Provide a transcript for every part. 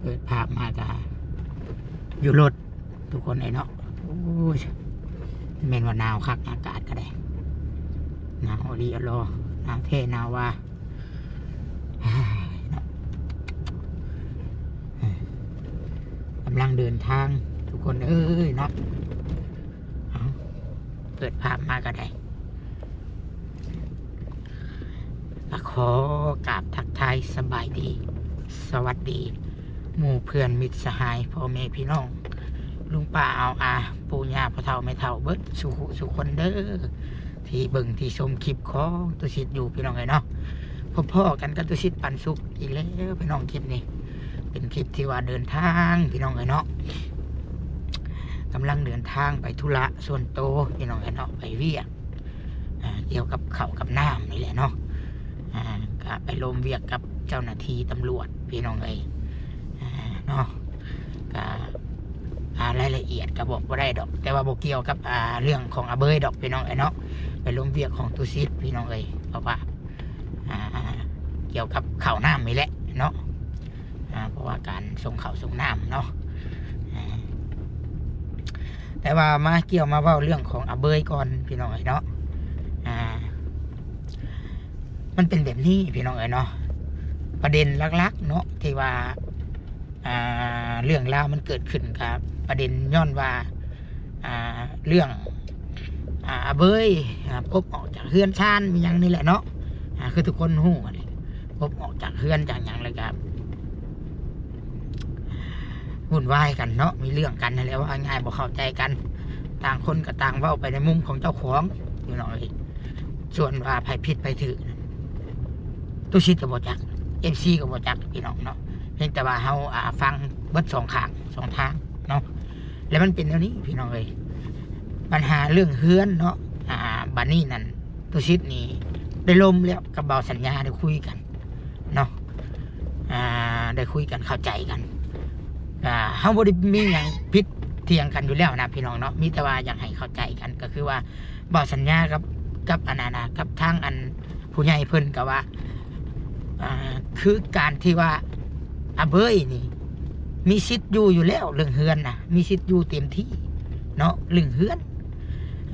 ເປີດພາບມາກະຢູ່ລົດທຸກຄົນເອີຍເນາະ. ໂອ້ຍ ແມ່ນວ່າໜາວຄັກ ອາກາດກະໄດ້ ໜາວອີ່ຫຼີເນາະ ໜາວແທ້ໜາວວ່າ ເນາະ. ກຳລັງເດີນທາງທຸກຄົນເອີຍເນາະ. ເອົາ ເປີດພາບມາກະໄດ້ ກະຂໍກາບທັກທາຍສະບາຍດີ ສະຫວັດດີ ໝູ່ເພື່ອນມິດສະຫາຍ ພໍ່ແມ່ພີ່ນ້ອງ ລຸງປ້າອາວອາ ປູ່ຍ່າພໍ່ເຖົ້າແມ່ເຖົ້າ ເບິດສູ່ຜູ້ສູ່ຄົນເດີ ທີ່ເບິ່ງທີ່ຊົມຄລິບຂອງຕຸສິດຢູ່ ພີ່ນ້ອງເອີຍເນາະ. ພົບພໍ້ກັນກັບຕຸສິດປັນສຸກອີກແລ້ວພີ່ນ້ອງ. ຄລິບນີ້ເປັນຄລິບທີ່ວ່າເດີນທາງ ພີ່ນ້ອງເອີຍເນາະ, ກຳລັງເດີນທາງໄປທຸລະສ່ວນໂຕ ພີ່ນ້ອງເອີຍເນາະ, ໄປວຽກ ອ່າ ກ່ຽວກັບເຂົ້າກັບນ້ຳນີ້ແຫຼະເນາະ. ອ່າ ກະໄປລົມວຽກກັບເຈົ້າໜ້າທີ່ຕຳຫຼວດ ພີ່ນ້ອງເອີຍ ອ່າ ເນາະ. ກະ ອ່າ ລາຍລະອຽດກະບອກບໍ່ໄດ້ດອກ, ແຕ່ວ່າບໍ່ກ່ຽວກັບ ອ່າ ເລື່ອງຂອງອາເບີຍດອກ ພີ່ນ້ອງເອີຍເນາະ, ໄປລົມວຽກຂອງຕຸສິດ ພີ່ນ້ອງເອີຍ. ເພາະວ່າ ອ່າ ກ່ຽວກັບເຂົ້ານ້ຳນີ້ແຫຼະເນາະ, ອ່າ ເພາະວ່າການສົ່ງເຂົ້າສົ່ງນ້ຳເນາະ. ອ່າ ແຕ່ວ່າມາກ່ຽວມາເວົ້າເລື່ອງຂອງອາເບີຍກ່ອນ ພີ່ນ້ອງເອີຍເນາະ. ອ່າ ມັນເປັນແບບນີ້ ພີ່ນ້ອງເອີຍເນາະ, ປະເດັນຫຼັກໆເນາະ ທີ່ວ່າ ອ່າ ເລື່ອງລາວມັນເກີດຂຶ້ນກະປະເດັນຍ້ອນວ່າ ອ່າ ເລື່ອງ ອ່າ ອາເບີຍ ອ່າ ປົບອອກຈາກເຮືອນຊານອີ່ຫຍັງນີ້ແຫຼະເນາະ. ອ່າ ຄືທຸກຄົນຮູ້ຫັ້ນແຫຼະ, ປົບອອກຈາກເຮືອນຈາກຫຍັງແລ້ວກະວຸ້ນວາຍກັນເນາະ, ມີເລື່ອງກັນຫັ້ນແຫຼະ, ເວົ້າງ່າຍໆ ບໍ່ເຂົ້າໃຈກັນ, ຕ່າງຄົນກະຕ່າງເວົ້າໄປໃນມຸມຂອງເຈົ້າຂອງ ພີ່ນ້ອງເອີຍ. ສ່ວນວ່າໃຜຜິດໃຜຖືກ ຕຸສິດກະບໍ່ຈັກ ເອັຟຊີກະບໍ່ຈັກ ພີ່ນ້ອງເນາະ, ພຽງແຕ່ວ່າເຮົາ ອ່າ ຟັງເບິດສອງຂ້າງສອງທາງເນາະ. ແລ້ວມັນເປັນແນວນີ້ ພີ່ນ້ອງເອີຍ, ບັນຫາເລື່ອງເຮືອນເນາະ. ອ່າ ບາດນີ້ນັ້ນ ຕຸສິດນີ້ໄດ້ລົມແລ້ວກັບບ່າວສັນຍາ ໄດ້ຄຸຍກັນເນາະ, ອ່າ ໄດ້ຄຸຍກັນເຂົ້າໃຈກັນ. ອ່າ ເຮົາບໍ່ໄດ້ມີຫຍັງຜິດຖຽງກັນຢູ່ແລ້ວນະ ພີ່ນ້ອງເນາະ, ມີແຕ່ວ່າຢາກໃຫ້ເຂົ້າໃຈກັນ ກະຄືວ່າ ບ່າວສັນຍາກັບ ກັບອັນນັ້ນນະ ກັບທາງອັນຜູ້ໃຫຍ່ເພິ່ນກະວ່າ ອ່າ ຄືການທີ່ວ່າອາເບີຍນີ້ມີສິດຢູ່ຢູ່ແລ້ວ ເລື່ອງເຮືອນນະ ມີສິດຢູ່ເຕັມທີ່ເນາະ ເລື່ອງເຮືອນ.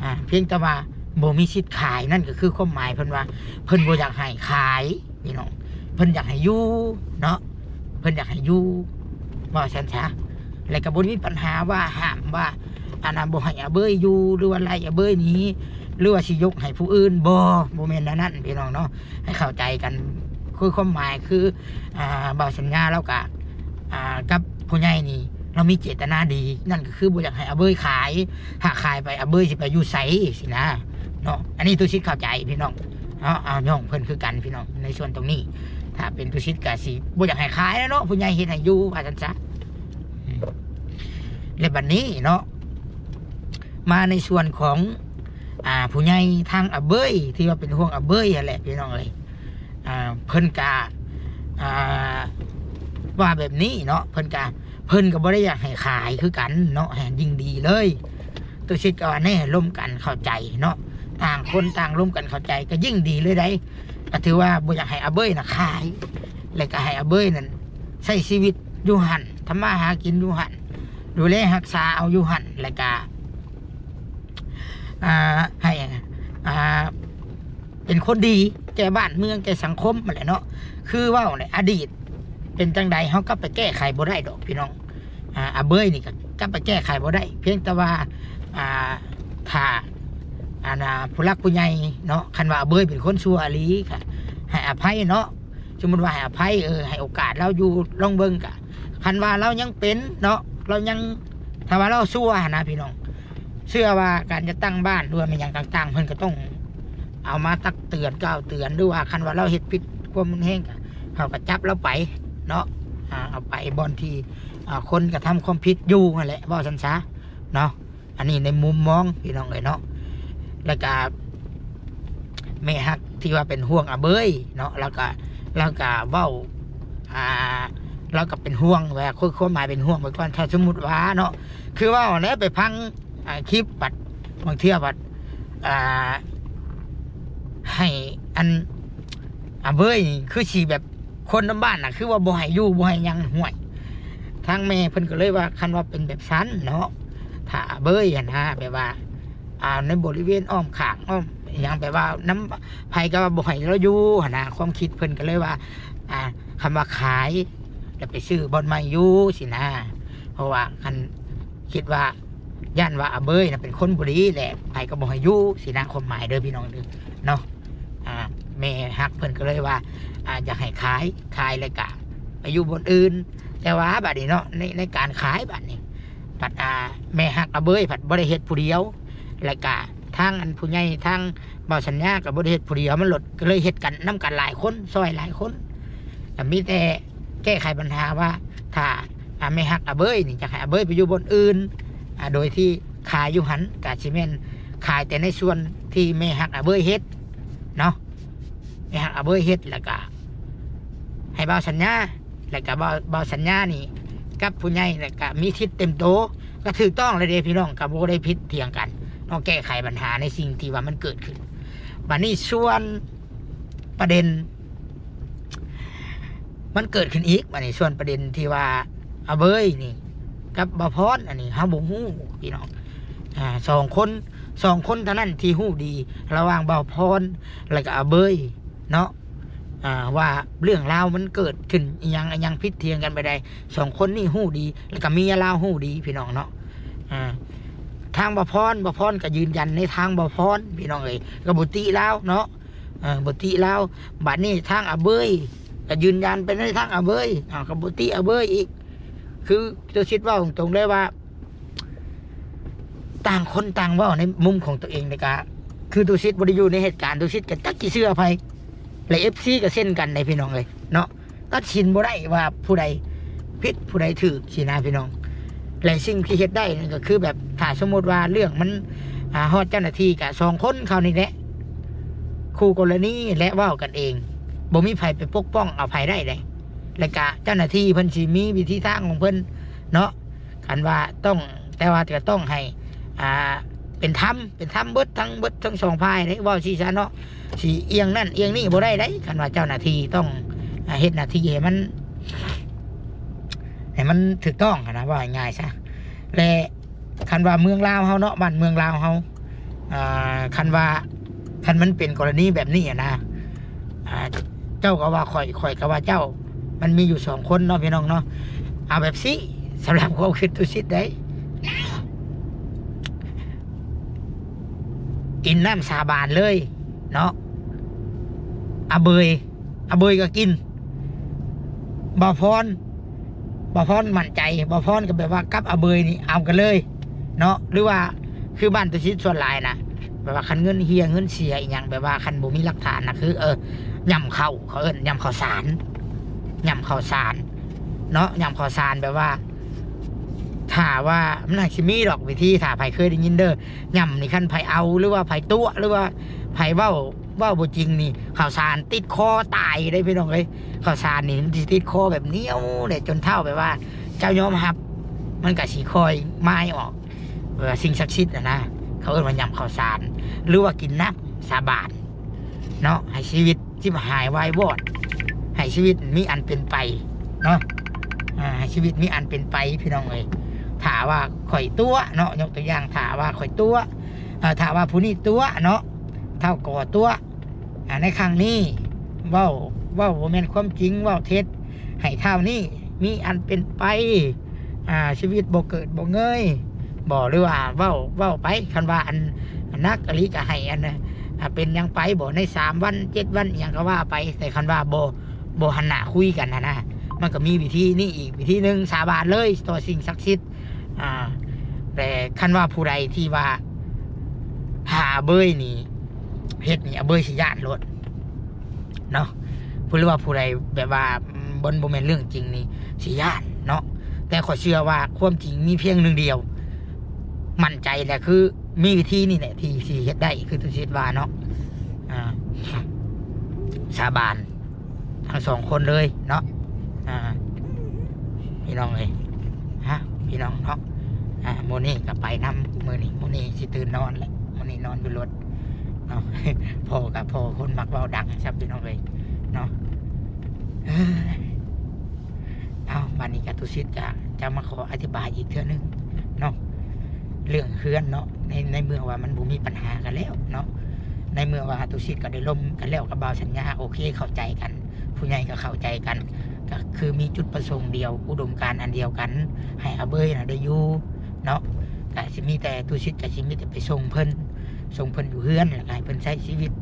ອ່າ ພຽງແຕ່ວ່າບໍ່ມີສິດຂາຍ, ນັ້ນກະຄືຄວາມໝາຍເພິ່ນວ່າ ເພິ່ນບໍ່ຢາກໃຫ້ຂາຍ ພີ່ນ້ອງ, ເພິ່ນຢາກໃຫ້ຢູ່ເນາະ, ເພິ່ນຢາກໃຫ້ຢູ່ ເວົ້າຊັ້ນຊະ. ແລ້ວກະບໍ່ໄດ້ມີບັນຫາວ່າຫ້າມວ່າ ອັນນັ້ນ ບໍ່ໃຫ້ອາເບີຍຢູ່ ຫຼືວ່າໄລ່ອາເບີຍໜີ ຫຼືວ່າຊິຍົກໃຫ້ຜູ້ອື່ນ, ບໍ່ ບໍ່ແມ່ນແນວນັ້ນ ພີ່ນ້ອງເນາະ, ໃຫ້ເຂົ້າໃຈກັນ. ຄືຄວາມໝາຍຄື ອ່າ ບ່າວສັນຍາລາວກະ ອ່າ ກັບຜູ້ໃຫຍ່ນີ້ລາວມີເຈດຕະນາດີ, ນັ້ນກະຄືບໍ່ຢາກໃຫ້ອາເບີຍຂາຍ, ຖ້າຂາຍໄປອາເບີຍຊິໄປຢູ່ໃສຊີ້ນະເນາະ. ອັນນີ້ຕຸສິດເຂົ້າໃຈ ພີ່ນ້ອງເນາະ, ເອົາ ຍ້ອງເພິ່ນຄືກັນ ພີ່ນ້ອງ. ໃນສ່ວນຕົງນີ້ ຖ້າເປັນຕຸສິດກະຊິບໍ່ຢາກໃຫ້ຂາຍແລ້ວເນາະ, ຜູ້ໃຫຍ່ເຮັດໃຫ້ຢູ່ ວ່າຊັ້ນຊະ. ອືມ ແລະ ບັດນີ້ເນາະ ມາໃນສ່ວນຂອງ ອ່າ ຜູ້ໃຫຍ່ທາງອາເບີຍ ທີ່ວ່າເປັນຫ່ວງອາເບີຍຫັ້ນແຫຼະ ພີ່ນ້ອງເອີຍ. ອ່າ ເພິ່ນກະ ອ່າ ວ່າແບບນີ້ເນາະ, ເພິ່ນກະ ເພິ່ນກະບໍ່ໄດ້ຢາກໃຫ້ຂາຍຄືກັນເນາະ, ແຮ່ງຍິ່ງດີເລີຍ. ຕຸສິດກະວ່າແນ່ ລົມກັນເຂົ້າໃຈເນາະ, ຕ່າງຄົນຕ່າງລົມກັນເຂົ້າໃຈກະຍິ່ງດີເລີຍໃດ໋. ກະຖືວ່າບໍ່ຢາກໃຫ້ອາເບີຍນະຂາຍ ແລະກະໃຫ້ອາເບີຍນັ້ນໃຊ້ຊີວິດຢູ່ຫັ້ນ ທຳມາຫາກິນຢູ່ຫັ້ນ ດູແລຮັກສາເອົາຢູ່ຫັ້ນ ແລະກະ ອ່າ ໃຫ້ ອ່າ ເປັນຄົນດີແກ່ບ້ານເມືອງແກ່ສັງຄົມຫັ້ນແຫຼະເນາະ. ຄືເວົ້າແຫຼະ ອະດີດເປັນຈັ່ງໃດເຮົາກັບໄປແກ້ໄຂບໍ່ໄດ້ດອກ ພີ່ນ້ອງ. ອາ ອາເບີຍນີ້ກະກັບໄປແກ້ໄຂບໍ່ໄດ້, ພຽງແຕ່ວ່າ ອ່າ ຖ້າ ອັນນ່າ ຜູ້ຫຼັກຜູ້ໃຫຍ່ເນາະ ຄັນວ່າອາເບີຍເປັນຄົນຊົ່ວອີ່ຫຼີກະໃຫ້ອະໄພເນາະ, ສົມມຸດວ່າໃຫ້ອະໄພ ເອີ ໃຫ້ໂອກາດລາວຢູ່ລອງເບິ່ງ. ກະຄັນວ່າລາວຍັງເປັນເນາະ ລາວຍັງ ຖ້າວ່າລາວຊົ່ວຫັ້ນນະ ພີ່ນ້ອງ ເຊື່ອວ່າການຈັດຕັ້ງບ້ານ ຫຼືວ່າແມ່ນຫຍັງຕ່າງໆ ເພິ່ນກະຕ້ອງເອົາມາຕັກເຕືອນ ກ່າວເຕືອນ ຫຼືວ່າຄັນວ່າລາວເຮັດຜິດຄວາມຮຸນແຮງ ກະເຂົາກະຈັບລາວໄປເນາະ. ອາ ເອົາໄປບ່ອນທີ່ ອາ ຄົນກະທຳຄວາມຜິດຢູ່ຫັ້ນແຫຼະ ເວົ້າຊັ້ນຊະເນາະ. ອັນນີ້ໃນມຸມມອງ ພີ່ນ້ອງເອີຍເນາະ. ແລ້ວກະແມ່ຮັກທີ່ວ່າເປັນຫ່ວງອາເບີຍເນາະ ລາວກະ ລາວກະເວົ້າ ອ່າ ລາວກະເປັນຫ່ວງ ວ່າ ຄວາມໝາຍເປັນຫ່ວງໄປກ່ອນ. ຖ້າສົມມຸດວ່າເນາະ ຄືເວົ້າແລ້ວໄປຟັງ ອ່າ ຄລິບບັດ ບາງເທື່ອບັດ ອ່າ ໃຫ້ອັນ ອາເບີຍນີ້ຄືຊິແບບ ຄົນນຳບ້ານນະ ຄືວ່າບໍ່ໃຫ້ຢູ່ ບໍ່ໃຫ້ຫຍັງ ຫ້ວຍ ທາງແມ່ເພິ່ນກໍເລີຍວ່າ ຄັນວ່າເປັນແບບຊັ້ນເນາະ ຖ້າອາເບີຍຫັ້ນນະ ແບບວ່າ ອ່າ ໃນບໍລິເວນອ້ອມຂ້າງອ້ອມຫຍັງ ແບບວ່ານຳໃຜກໍວ່າບໍ່ໃຫ້ລາວຢູ່ຫັ້ນນະ ຄວາມຄິດເພິ່ນກໍເລີຍວ່າ ອ່າ ຄຳວ່າຂາຍ ແລ້ວໄປຊື້ບ່ອນໃໝ່ຢູ່ຊີ້ນະ ເພາະວ່າຄັນ ຄິດວ່າ ຢ້ານວ່າອາເບີຍນະເປັນຄົນບໍ່ດີແຫຼະ ໃຜກໍບໍ່ໃຫ້ຢູ່ຊີ້ນະ ຄວາມໝາຍເດີພີ່ນ້ອງເດີເນາະ. ອ່າ ແມ່ຮັກເພິ່ນກໍເລີຍວ່າ ອ່າ ຢາກໃຫ້ຂາຍ ຂາຍແລ້ວກະໄປຢູ່ບ່ອນອື່ນ ແຕ່ວ່າບາດນີ້ເນາະ ໃນ ໃນການຂາຍບາດນີ້ ບັດ ອ່າ ແມ່ຮັກອາເບີຍພັດບໍ່ໄດ້ເຮັດຜູ້ດຽວ ແລ້ວກະທາງອັນຜູ້ໃຫຍ່ ທາງບ່າວສັນຍາກໍບໍ່ໄດ້ເຮັດຜູ້ດຽວ ມັນໂລດ ກໍເລີຍເຮັດກັນນຳກັນຫຼາຍຄົນ ຊ່ອຍຫຼາຍຄົນ ກໍມີແຕ່ແກ້ໄຂບັນຫາວ່າ ຖ້າ ອ່າ ແມ່ຮັກອາເບີຍນີ້ ຢາກໃຫ້ອາເບີຍໄປຢູ່ບ່ອນອື່ນ ອ່າ ໂດຍທີ່ຂາຍຢູ່ຫັ້ນ ກໍຊິແມ່ນຂາຍແຕ່ໃນສ່ວນທີ່ແມ່ຮັກອາເບີຍເຮັດເນາະ ແມ່ຮັກອາເບີຍເຮັດ ແລ້ວກະໃຫ້ບ່າວສັນຍາ ແລ້ວກະບ່າວ ບ່າວສັນຍານີ້ກັບຜູ້ໃຫຍ່ ແລ້ວກະມີສິດເຕັມໂຕ ກໍຖືກຕ້ອງແລ້ວເດ້ພີ່ນ້ອງ ກໍບໍ່ໄດ້ຜິດຖຽງກັນເນາະ ແກ້ໄຂບັນຫາໃນສິ່ງທີ່ວ່າມັນເກີດຂຶ້ນ. ບາດນີ້ສ່ວນປະເດັນ ມັນເກີດຂຶ້ນອີກ ບາດນີ້ສ່ວນປະເດັນທີ່ວ່າອາເບີຍນີ້ກັບບ່າວພອນ ອັນນີ້ເຮົາບໍ່ຮູ້ພີ່ນ້ອງ ອ່າ ສອງຄົນ ສອງຄົນເທົ່ານັ້ນທີ່ຮູ້ດີ ລະຫວ່າງບ່າວພອນ ແລ້ວກໍອາເບີຍເນາະ ອ່າ ວ່າເລື່ອງລາວມັນເກີດຂຶ້ນອີ່ຫຍັງ ອີ່ຫຍັງຜິດຖຽງກັນໄປໃດ ສອງຄົນນີ້ຮູ້ດີ ແລ້ວກໍເມຍລາວຮູ້ດີພີ່ນ້ອງເນາະ. ອ່າ ທາງບ່າວພອນ ບ່າວພອນກໍຢືນຢັນໃນທາງບ່າວພອນ ພີ່ນ້ອງເອີຍ ກໍບໍ່ຕິລາວເນາະ ເອີ ບໍ່ຕິລາວ. ບາດນີ້ທາງອາເບີຍກໍຢືນຢັນໄປໃນທາງອາເບີຍ ເອົາ ກໍບໍ່ຕິອາເບີຍອີກ. ຄືຕຸສິດເວົ້າຕົງໆເລີຍວ່າ ຕ່າງຄົນຕ່າງເວົ້າໃນມຸມຂອງຕົວເອງ ແລ້ວກະ ຄືຕຸສິດບໍ່ໄດ້ຢູ່ໃນເຫດການ ຕຸສິດກໍຈັກຊິເຊື່ອໃຜ ແລະ ເອັຟຊີ ກໍເຊັ່ນກັນເດ້ພີ່ນ້ອງເອີຍເນາະ. ຕັດສິນບໍ່ໄດ້ວ່າຜູ້ໃດຜິດຜູ້ໃດຖືກຊີ້ນະພີ່ນ້ອງ ແລະ ສິ່ງທີ່ເຮັດໄດ້ນັ້ນກໍຄືແບບ ຖ້າສົມມຸດວ່າເລື່ອງມັນ ອ່າ ຮອດເຈົ້າໜ້າທີ່ ກະສອງຄົນເຂົານີ້ແຫຼະ ຄູ່ກໍລະນີ ແລະ ເວົ້າກັນເອງ ບໍ່ມີໃຜໄປປົກປ້ອງເອົາໃຜໄດ້ເດ້ ແລ້ວກະເຈົ້າໜ້າທີ່ເພິ່ນຊິມີວິທີທາງຂອງເພິ່ນເນາະ ຄັນວ່າຕ້ອງ ແຕ່ວ່າກໍຕ້ອງໃຫ້ ອ່າ ເປັນທຳ ເປັນທຳເບິດທັງ ເບິດທັງສອງຝ່າຍເດ້ ເວົ້າຊີ້ຊະເນາະ ຊິອຽງນັ້ນອຽງນີ້ບໍ່ໄດ້ເດ້. ຄັນວ່າເຈົ້າໜ້າທີ່ຕ້ອງ ອ່າ ເຮັດໜ້າທີ່ໃຫ້ມັນ ໃຫ້ມັນຖືກຕ້ອງຫັ້ນນະ ເວົ້າງ່າຍໆຊະ. ແລະ ຄັນວ່າເມືອງລາວເຮົາເນາະ ບ້ານເມືອງລາວເຮົາ ອ່າ ຄັນວ່າ ຄັນມັນເປັນກໍລະນີແບບນີ້ຫັ້ນນະ ອ່າ ເຈົ້າກໍວ່າຂ້ອຍ ຂ້ອຍກໍວ່າເຈົ້າ ມັນມີຢູ່ສອງຄົນເນາະ ພີ່ນ້ອງເນາະ. ເອົາແບບຊີ້ ສຳລັບຄວາມຄິດຕຸສິດເດ້ ກິນນ້ຳສາບານເລີຍເນາະ ອາເບີຍ ອາເບີຍກໍກິນ ບ່າວພອນ ບ່າວພອນໝັ້ນໃຈ ບ່າວພອນກໍແບບວ່າກັບອາເບີຍນີ້ເອົາກັນເລີຍເນາະ. ຫຼືວ່າຄືບ້ານຕຸສິດສ່ວນຫຼາຍນະ ແບບວ່າຄັນເງິນເຮ່ຍເງິນເສຍອີ່ຫຍັງ ແບບວ່າຄັນບໍ່ມີຫຼັກຖານນະ ຄື ເອີ ຫຍ້ຳເຂົ້າ ເຂົາເອີ້ນຫຍ້ຳເຂົ້າສານ ຫຍ້ຳເຂົ້າສານເນາະ ຫຍ້ຳເຂົ້າສານ ແບບວ່າ ຖ້າວ່າ ມັນຫາກຊິມີດອກວິທີ ຖ້າໃຜເຄີຍໄດ້ຍິນເດີ ຫຍ້ຳນີ້ ຄັນໃຜເອົາ ຫຼືວ່າໃຜຕົວະ ຫຼືວ່າໃຜເວົ້າ ເວົ້າບໍ່ຈິງນີ້ ເຂົ້າສານຕິດຄໍຕາຍເດ້ພີ່ນ້ອງເອີຍ. ເຂົ້າສານນີ້ມັນຊິຕິດຄໍແບບໜຽວເດ້ ຈົນເຖົ້າແບບວ່າເຈົ້າຍອມຮັບ ມັນກະຊິຄ່ອຍມາຍອອກ ເອີ ສິ່ງສັກສິດຫັ້ນນະ ເຂົາເອີ້ນວ່າຫຍ້ຳເຂົ້າສານ ຫຼືວ່າກິນນ້ຳສາບານເນາະ ໃຫ້ຊີວິດຈິບຫາຍວາຍວອດ ໃຫ້ຊີວິດມີອັນເປັນໄປເນາະ ອ່າ ໃຫ້ຊີວິດມີອັນເປັນໄປ ພີ່ນ້ອງເອີຍ. ຖ້າວ່າຂ້ອຍຕົວະເນາະ ຍົກຕົວຢ່າງ ຖ້າວ່າຂ້ອຍຕົວະ ເອີ ຖ້າວ່າຜູ້ນີ້ຕົວະເນາະ ເຖົ້າກໍຕົວະ ອ່າ ໃນຄັ້ງນີ້ເວົ້າ ເວົ້າບໍ່ແມ່ນຄວາມຈິງ ເວົ້າເທັດ ໃຫ້ເຖົ້ານີ້ມີອັນເປັນໄປ ອ່າ ຊີວິດບໍ່ເກີດບໍ່ເງີຍບໍ ຫຼືວ່າເວົ້າ ເວົ້າໄປ ຄັນວ່າອັນ ອັນໜັກອີ່ຫຼີກໍໃຫ້ອັນ ອ່າ ເປັນຫຍັງໄປບໍ ໃນສາມວັນ ເຈັດວັນ ອີ່ຫຍັງກໍວ່າໄປ. ແຕ່ຄັນວ່າບໍ່ ບໍ່ຫັນໜ້າຄຸຍກັນຫັ້ນນະ ມັນກໍມີວິທີນີ້ອີກວິທີໜຶ່ງ ສາບານເລີຍຕໍ່ສິ່ງສັກສິດ ອ່າ ແຕ່ຄັນວ່າຜູ້ໃດທີ່ວ່າຖ້າອາເບີຍນີ້ເຮັດນີ້ ອາເບີຍຊິຢ້ານໂລດເນາະ ຫຼືວ່າຜູ້ໃດແບບວ່າ ອືມ ບໍ່ ບໍ່ແມ່ນເລື່ອງຈິງນີ້ຊິຢ້ານເນາະ. ແຕ່ຂ້ອຍເຊື່ອວ່າຄວາມຈິງມີພຽງໜຶ່ງດຽວ ໝັ້ນໃຈແຫຼະ ຄືມີວິທີນີ້ແຫຼະທີ່ຊິເຮັດໄດ້ ຄືຕຸສິດວ່າເນາະ ອ່າ ສາບານ ທັງສອງຄົນເລີຍເນາະ ອ່າ ພີ່ນ້ອງເອີຍ ຮະ ພີ່ນ້ອງເນາະ ອ່າ ມື້ນີ້ກໍໄປນຳ ມື້ນີ້ ມື້ນີ້ຊິຕື່ນນອນແຫຼະ ມື້ນີ້ນອນຢູ່ລົດເນາະ ພໍ່ກໍພໍ່ຄົນມັກເວົ້າດັງຊ້ຳ ພີ່ນ້ອງເອີຍເນາະ. ເອົາ ບາດນີ້ກໍຕຸສິດກໍ ຈະມາຂໍອະທິບາຍອີກເທື່ອໜຶ່ງເນາະ ເລື່ອງເຮືອນເນາະ ໃນ ໃນເມື່ອວ່າມັນບໍ່ມີບັນຫາກັນແລ້ວເນາະ ໃນເມື່ອວ່າຕຸສິດກໍໄດ້ລົມກັນແລ້ວກັບບ່າວສັນຍາ ໂອເຄ ເຂົ້າໃຈກັນ ຜູ້ໃຫຍ່ກໍເຂົ້າໃຈກັນ ກໍຄືມີຈຸດປະສົງດຽວ ອຸດົມການອັນດຽວກັນ ໃຫ້ອາເບີຍນະໄດ້ຢູ່ເນາະ ກໍຊິມີແຕ່ ຕຸສິດກໍຊິມີແຕ່ໄປສົ່ງເພິ່ນ ສົ່ງເພິ່ນຢູ່ເຮືອນ ແລ້ວກໍໃຫ້ເພິ່ນໃຊ້ຊີວິດ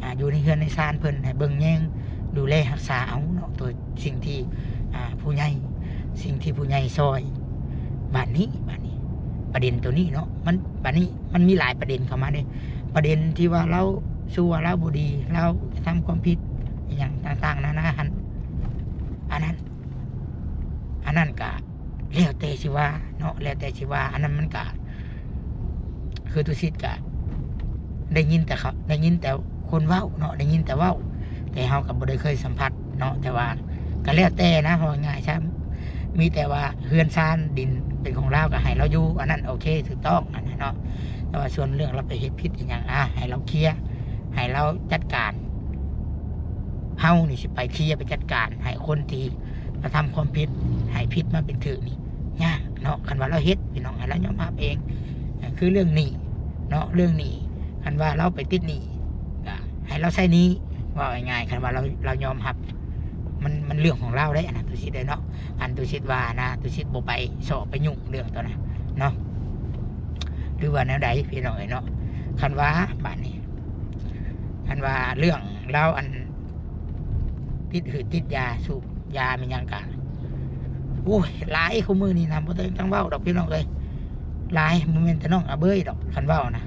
ອ່າ ຢູ່ໃນເຮືອນໃນຊານເພິ່ນ ໃຫ້ເບິ່ງແຍງດູແລຮັກສາເອົາເນາະ ໂດຍສິ່ງທີ່ ອ່າ ຜູ້ໃຫຍ່ ສິ່ງທີ່ຜູ້ໃຫຍ່ຊ່ອຍ. ບາດນີ້ ບາດນີ້ ປະເດັນໂຕນີ້ເນາະ ມັນ ບາດນີ້ມັນມີຫຼາຍປະເດັນເຂົ້າມາເດ້ ປະເດັນທີ່ວ່າລາວຊົ່ວ ລາວບໍ່ດີ ລາວກະທຳຄວາມຜິດອີ່ຫຍັງຕ່າງໆນານາຫັ້ນ ອັນນັ້ນ ອັນນັ້ນກະ ແລ້ວແຕ່ຊິວ່າເນາະ ແລ້ວແຕ່ຊິວ່າ ອັນນັ້ນມັນກະ ຄືຕຸສິດກະໄດ້ຍິນແຕ່ເຂົາ ໄດ້ຍິນແຕ່ຄົນເວົ້າເນາະ ໄດ້ຍິນແຕ່ເວົ້າ ແຕ່ເຮົາກໍບໍ່ໄດ້ເຄີຍສຳຜັດເນາະ ແຕ່ວ່າກໍແລ້ວແຕ່ນະ ເວົ້າງ່າຍຊະ ມີແຕ່ວ່າເຮືອນຊານດິນເປັນຂອງລາວກໍໃຫ້ລາວຢູ່ ອັນນັ້ນໂອເຄ ຖືກຕ້ອງ ອັນນັ້ນເນາະ ແຕ່ວ່າສ່ວນເລື່ອງລາວໄປເຮັດຜິດອີ່ຫຍັງ ອາ ໃຫ້ລາວເຄຍ ໃຫ້ລາວຈັດການ ເຮົານີ້ຊິໄປເຄຍ ໄປຈັດການໃຫ້ຄົນທີ່ ກະທຳຄວາມຜິດ ໃຫ້ຜິດມາເປັນຖືກນີ້ຍາກເນາະ ຄັນວ່າລາວເຮັດ ພີ່ນ້ອງ ໃຫ້ລາວຍອມຮັບເອງ ຄືເລື່ອງໜີ້ເນາະ ເລື່ອງໜີ້ ຄັນວ່າລາວໄປຕິດໜີ້ ກະໃຫ້ລາວໃຊ້ໜີ້ ເວົ້າງ່າຍໆ ຄັນວ່າລາວ ລາວຍອມຮັບ ມັນ ມັນເລື່ອງຂອງລາວເດ້ ອັນນັ້ນ ຕຸສິດເດ້ເນາະ ອັນຕຸສິດວ່ານະ ຕຸສິດບໍ່ໄປເຊາະໄປຫຍຸ້ງເລື່ອງໂຕນັ້ນເນາະ ຫຼືວ່າແນວໃດ ພີ່ນ້ອງເອີຍເນາະ ຄັນວ່າບາດນີ້ ຄັນວ່າເລື່ອງລາວ ອັນ ຕິດຫືດຕິດຢາ ສູບຢາແມ່ນຫຍັງກະ ໂອ້ຍ ຫຼາຍ ຄູ່ມື້ນີ້ນະ ບໍ່ຕ້ອງເວົ້າດອກ ພີ່ນ້ອງເອີຍ ຫຼາຍ ບໍ່ແມ່ນແຕ່ນ້ອງອາເບີຍດອກ ຄັນເວົ້ານະ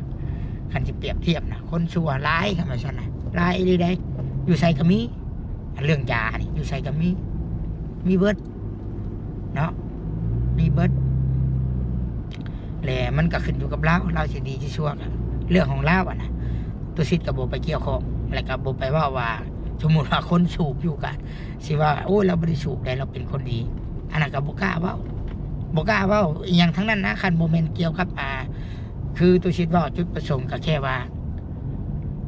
ຄັນຊິປຽບທຽບນະ ຄົນຊົ່ວຫຼາຍ ຄັນວ່າຊັ້ນນະ ຫຼາຍອີ່ຫຼີໃດ໋ ຢູ່ໃສກໍມີ ອັນເລື່ອງຢານີ້ ຢູ່ໃສກໍມີ ມີເບິດເນາະ ມີເບິດ ແລະ ມັນກໍຂຶ້ນຢູ່ກັບລາວ ລາວຊິດີຊິຊົ່ວກໍເລື່ອງຂອງລາວ ອັນນະ ຕຸສິດກໍບໍ່ໄປກ່ຽວຂ້ອງ ແລະ ກໍບໍ່ໄປເວົ້າວ່າ ສົມມຸດວ່າຄົນສູບຢູ່ກໍຊິວ່າ ໂອ້ຍ ລາວບໍ່ໄດ້ສູບໃດ໋ ລາວເປັນຄົນດີ ອັນນັ້ນກໍບໍ່ກ້າເວົ້າ ບໍ່ກ້າເວົ້າອີ່ຫຍັງທັງນັ້ນນະ ຄັນບໍ່ແມ່ນກ່ຽວກັບ ອ່າ ຄືຕຸສິດເວົ້າ ຈຸດປະສົງກໍແຄ່ວ່າ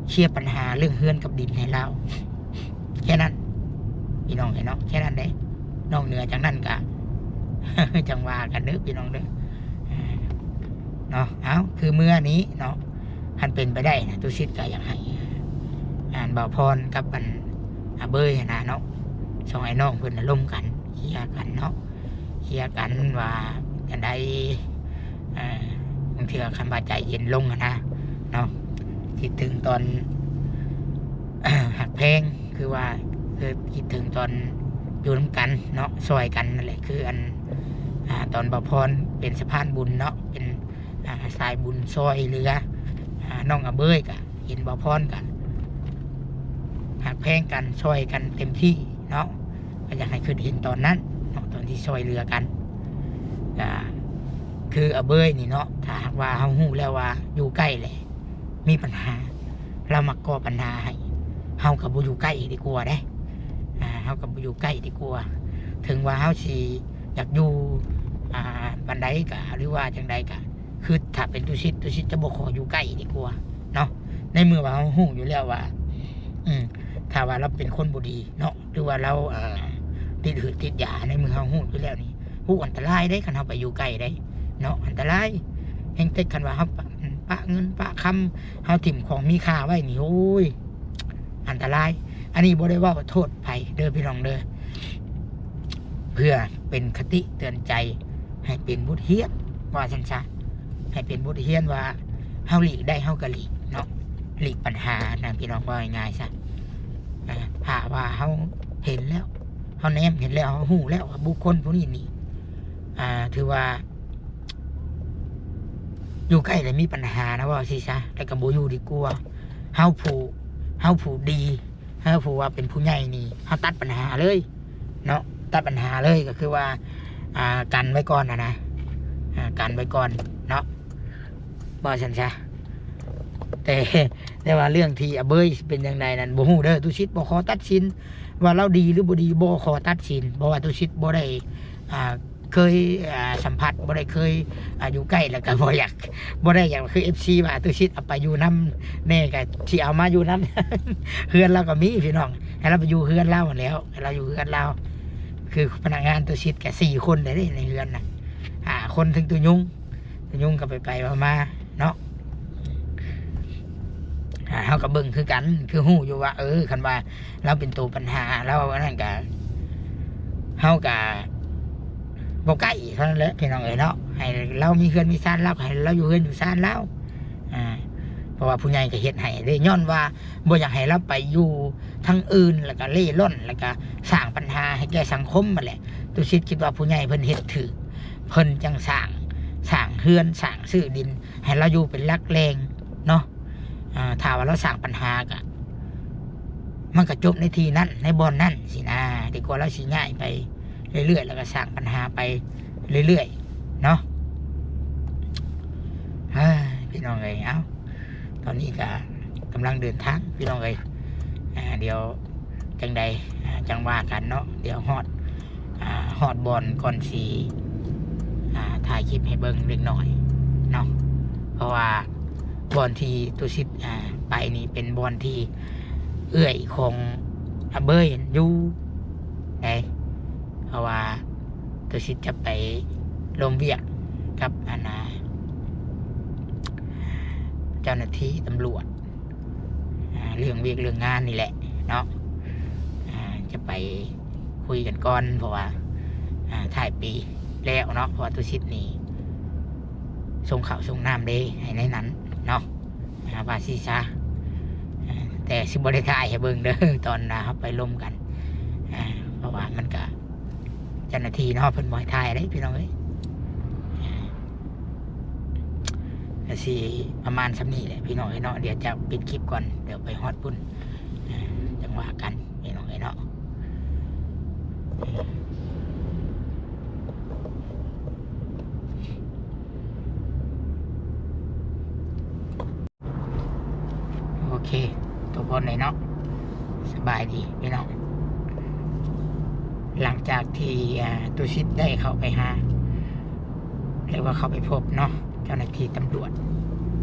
ເຄຍບັນຫາເລື່ອງເຮືອນກັບດິນໃຫ້ລາວ ແຄ່ນັ້ນ ພີ່ນ້ອງເອີຍເນາະ ແຄ່ນັ້ນເດ້ ນອກເໜືອຈາກນັ້ນກະ ຈັ່ງວ່າກັນເດີ ພີ່ນ້ອງເດີ ເນາະ ເອົ້າ ຄືເມື່ອນີ້ເນາະ ຄັນເປັນໄປໄດ້ນະ ຕຸສິດກະຢາກໃຫ້ ອັນ ບ່າວພອນກັບ ອັນ ອາເບີຍຫັ້ນນະເນາະ ສອງອ້າຍນ້ອງເພິ່ນນະລົມກັນ ເຄຍກັນເນາະ ເຄຍກັນວ່າຈັ່ງໃດ ເອີ ບາງເທື່ອຄັນວ່າໃຈເຢັນລົງຫັ້ນນະເນາະ ຄິດເຖິງຕອນ ຮັກແພງ ຄືວ່າ ຄິດເຖິງຕອນຢູ່ນຳກັນເນາະ ຊ່ອຍກັນນັ້ນແຫຼະ ຄືອັນ ອ່າ ຕອນບ່າວພອນເປັນສະພານບຸນເນາະ ເປັນ ອ່າ ສາຍບຸນຊ່ອຍເຫຼືອ ອ່າ ນ້ອງອາເບີຍກະ ເຫັນບ່າວພອນກະ ຮັກແພງກັນ ຊ່ອຍກັນເຕັມທີ່ເນາະ ກໍຢາກໃຫ້ຄິດເຫັນຕອນນັ້ນເນາະ ຕອນທີ່ຊ່ອຍເຫຼືອກັນ ກໍຄືອາເບີຍນີ້ເນາະ ຖ້າຫາກວ່າເຮົາຮູ້ແລ້ວວ່າຢູ່ໃກ້ແຫຼະມີບັນຫາ ລາວມັກກໍ່ບັນຫາໃຫ້ ເຮົາກໍບໍ່ຢູ່ໃກ້ດີກວ່າເດ້ ອ່າ ເຮົາກໍບໍ່ຢູ່ໃກ້ດີກວ່າ ເຖິງວ່າເຮົາຊິຢາກຢູ່ ອ່າ ປານໃດກະ ຫຼືວ່າຈັ່ງໃດກະ ຄືຖ້າເປັນຕຸສິດ ຕຸສິດຈະບໍ່ຂໍຢູ່ໃກ້ດີກວ່າເນາະ ໃນເມື່ອວ່າເຮົາຮູ້ຢູ່ແລ້ວວ່າ ອືມ ຖ້າວ່າລາວເປັນຄົນບໍ່ດີເນາະ ຫຼືວ່າລາວ ເອີ ຕິດຫືດຕິດຢາ ໃນເມື່ອເຮົາຮູ້ຢູ່ແລ້ວນີ້ ໂອ້ ອັນຕະລາຍເດ້ ຄັນເຮົາໄປຢູ່ໃກ້ເດ້ເນາະ ອັນຕະລາຍ ແຮ່ງແຕ່ຄັນວ່າເຮົາປະ ປະເງິນປະຄຳ ເຮົາຖິ້ມຂອງມີຄ່າໄວ້ນີ້ ໂອ້ຍ ອັນຕະລາຍ ອັນນີ້ບໍ່ໄດ້ເວົ້າໂທດໃຜເດີ ພີ່ນ້ອງເດີ ເພື່ອເປັນຄະຕິເຕືອນໃຈ ໃຫ້ເປັນບົດຮຽນ ວ່າຊັ້ນຊະ ໃຫ້ເປັນບົດຮຽນວ່າ ເຮົາຫຼີກໄດ້ເຮົາກໍຫຼີກເນາະ ຫຼີກບັນຫານະ ພີ່ນ້ອງ ເວົ້າງ່າຍໆຊະ ອ່າ ຖ້າວ່າເຮົາເຫັນແລ້ວ ເຮົາແນມເຫັນແລ້ວ ເຮົາຮູ້ແລ້ວວ່າບຸກຄົນຜູ້ນີ້ນີ້ ອ່າ ຖືວ່າ ຢູ່ໃກ້ແລ້ວມີບັນຫານະ ເວົ້າຊີ້ຊະ ແລ້ວກໍບໍ່ຢູ່ດີກວ່າ ເຮົາຜູ້ ເຮົາຜູ້ດີ ເຮົາຜູ້ວ່າເປັນຜູ້ໃຫຍ່ນີ້ ເຮົາຕັດບັນຫາເລີຍເນາະ ຕັດບັນຫາເລີຍ ກໍຄືວ່າ ອ່າ ກັນໄວ້ກ່ອນນະນະ ອ່າ ກັນໄວ້ກ່ອນເນາະ ເວົ້າຊັ້ນຊະ ແຕ່ ແຕ່ວ່າເລື່ອງທີ່ອາເບີຍຊິເປັນຈັ່ງໃດນັ້ນບໍ່ຮູ້ເດີ ຕຸສິດບໍ່ຂໍຕັດສິນວ່າລາວດີຫຼືບໍ່ດີ ບໍ່ຂໍຕັດສິນ ເພາະວ່າຕຸສິດບໍ່ໄດ້ ອ່າ ເຄີຍ ອ່າ ສຳຜັດ ບໍ່ໄດ້ເຄີຍ ອ່າ ຢູ່ໃກ້ ແລ້ວກໍບໍ່ຢາກ ບໍ່ໄດ້ຢາກຄືເອັຟຊີວ່າ ຕຸສິດເອົາໄປຢູ່ນຳແດ່ ກໍຊິເອົາມາຢູ່ນຳ ເຮືອນລາວກໍມີ ພີ່ນ້ອງ ໃຫ້ລາວໄປຢູ່ເຮືອນລາວຫັ້ນແຫຼ້ວ ໃຫ້ລາວຢູ່ເຮືອນລາວ ຄືພະນັກງານຕຸສິດກະສີ່ຄົນໄດ້ເດ້ໃນເຮືອນນະ ຫ້າຄົນ ເຖິງຕຸຍຸງ ຕຸຍຸງກໍໄປໆມາໆເນາະ. ອ່າ ເຮົາກໍເບິ່ງຄືກັນ ຄືຮູ້ຢູ່ວ່າ ເອີ ຄັນວ່າລາວເປັນໂຕປັນຫາ ລາວອັນນັ້ນກະ ເຮົາກະບໍ່ໃກ້ເທົ່ານັ້ນແຫຼະ ພີ່ນ້ອງເອີຍເນາະ. ໃຫ້ລາວມີເຮືອນມີຊານ ລາວກໍໃຫ້ລາວຢູ່ເຮືອນຢູ່ຊານລາວ ອ່າ ເພາະວ່າຜູ້ໃຫຍ່ກໍເຮັດໃຫ້ເດ້ ຍ້ອນວ່າບໍ່ຢາກໃຫ້ລາວໄປຢູ່ທາງອື່ນ ແລ້ວກໍເລ່ລ່ອນ ແລ້ວກໍສ້າງບັນຫາໃຫ້ແກ່ສັງຄົມຫັ້ນແຫຼະ. ຕຸສິດຄິດວ່າຜູ້ໃຫຍ່ເພິ່ນເຮັດຖືກ ເພິ່ນຈັ່ງສ້າງ ສ້າງເຮືອນ ສ້າງຊື້ດິນໃຫ້ລາວຢູ່ເປັນຫຼັກແຫຼ່ງເນາະ. ອ່າ ຖ້າວ່າລາວສ້າງບັນຫາກະ ມັນກະຈົບໃນທີ່ນັ້ນ ໃນບ່ອນນັ້ນຊີ້ນາ ດີກວ່າລາວຊິຍ້າຍໄປເລື້ອຍໆ ແລ້ວກະສ້າງບັນຫາໄປເລື້ອຍໆເນາະ. ເອີ ພີ່ນ້ອງເອີຍ ເອົ້າ ຕອນນີ້ກະກຳລັງເດີນທາງ ພີ່ນ້ອງເອີຍ ອ່າ ດຽວຈັ່ງໃດ ອ່າ ຈັ່ງວ່າກັນເນາະ. ດຽວຮອດ ອ່າ ຮອດບ່ອນກ່ອນຊິ ອ່າ ຖ່າຍຄລິບໃຫ້ເບິ່ງເລັກນ້ອຍເນາະ ເພາະວ່າບ່ອນທີ່ຕຸສິດ ອ່າ ໄປນີ້ເປັນບ່ອນທີ່ເອື້ອຍຂອງອາເບີຍຢູ່ໃດ ເພາະວ່າຕຸສິດຈະໄປລົມວຽກກັບອັນນາ ເຈົ້າໜ້າທີ່ຕຳຫຼວດ ອ່າ ເລື່ອງວຽກເລື່ອງງານນີ້ແຫຼະເນາະ ອ່າ ຈະໄປຄຸຍກັນກ່ອນ ເພາະວ່າ ອ່າ ທ້າຍປີແລ້ວເນາະ ເພາະວ່າຕຸສິດນີ້ສົ່ງເຂົ້າສົ່ງນ້ຳເດ້ໃຫ້ໃນນັ້ນເນາະ ອ່າ ວ່າຊີ້ຊະ ອ່າ ແຕ່ຊິບໍ່ໄດ້ຖ່າຍໃຫ້ເບິ່ງເດີ ຕອນເຮົາໄປລົມກັນ ອ່າ ເພາະວ່າມັນກະ ເຈົ້າໜ້າທີ່ເນາະ ເພິ່ນບໍ່ໃຫ້ຖ່າຍເດ້ ພີ່ນ້ອງເອີຍ ກະຊິປະມານສ່ຳນີ້ແຫຼະ ພີ່ນ້ອງເອີຍເນາະ. ດຽວຈະປິດຄລິບກ່ອນ ດຽວໄປຮອດພຸ້ນ ອ່າ ຈັ່ງວ່າກັນ ພີ່ນ້ອງເອີຍເນາະ. ໂອເຄ ທຸກຄົນເລີຍເນາະ ສະບາຍດີພີ່ນ້ອງ. ຫຼັງຈາກທີ່ ອ່າ ຕຸສິດໄດ້ເຂົ້າໄປຫາ ຫຼືວ່າເຂົ້າໄປພົບເນາະ ເຈົ້າໜ້າທີ່ຕຳຫຼວດ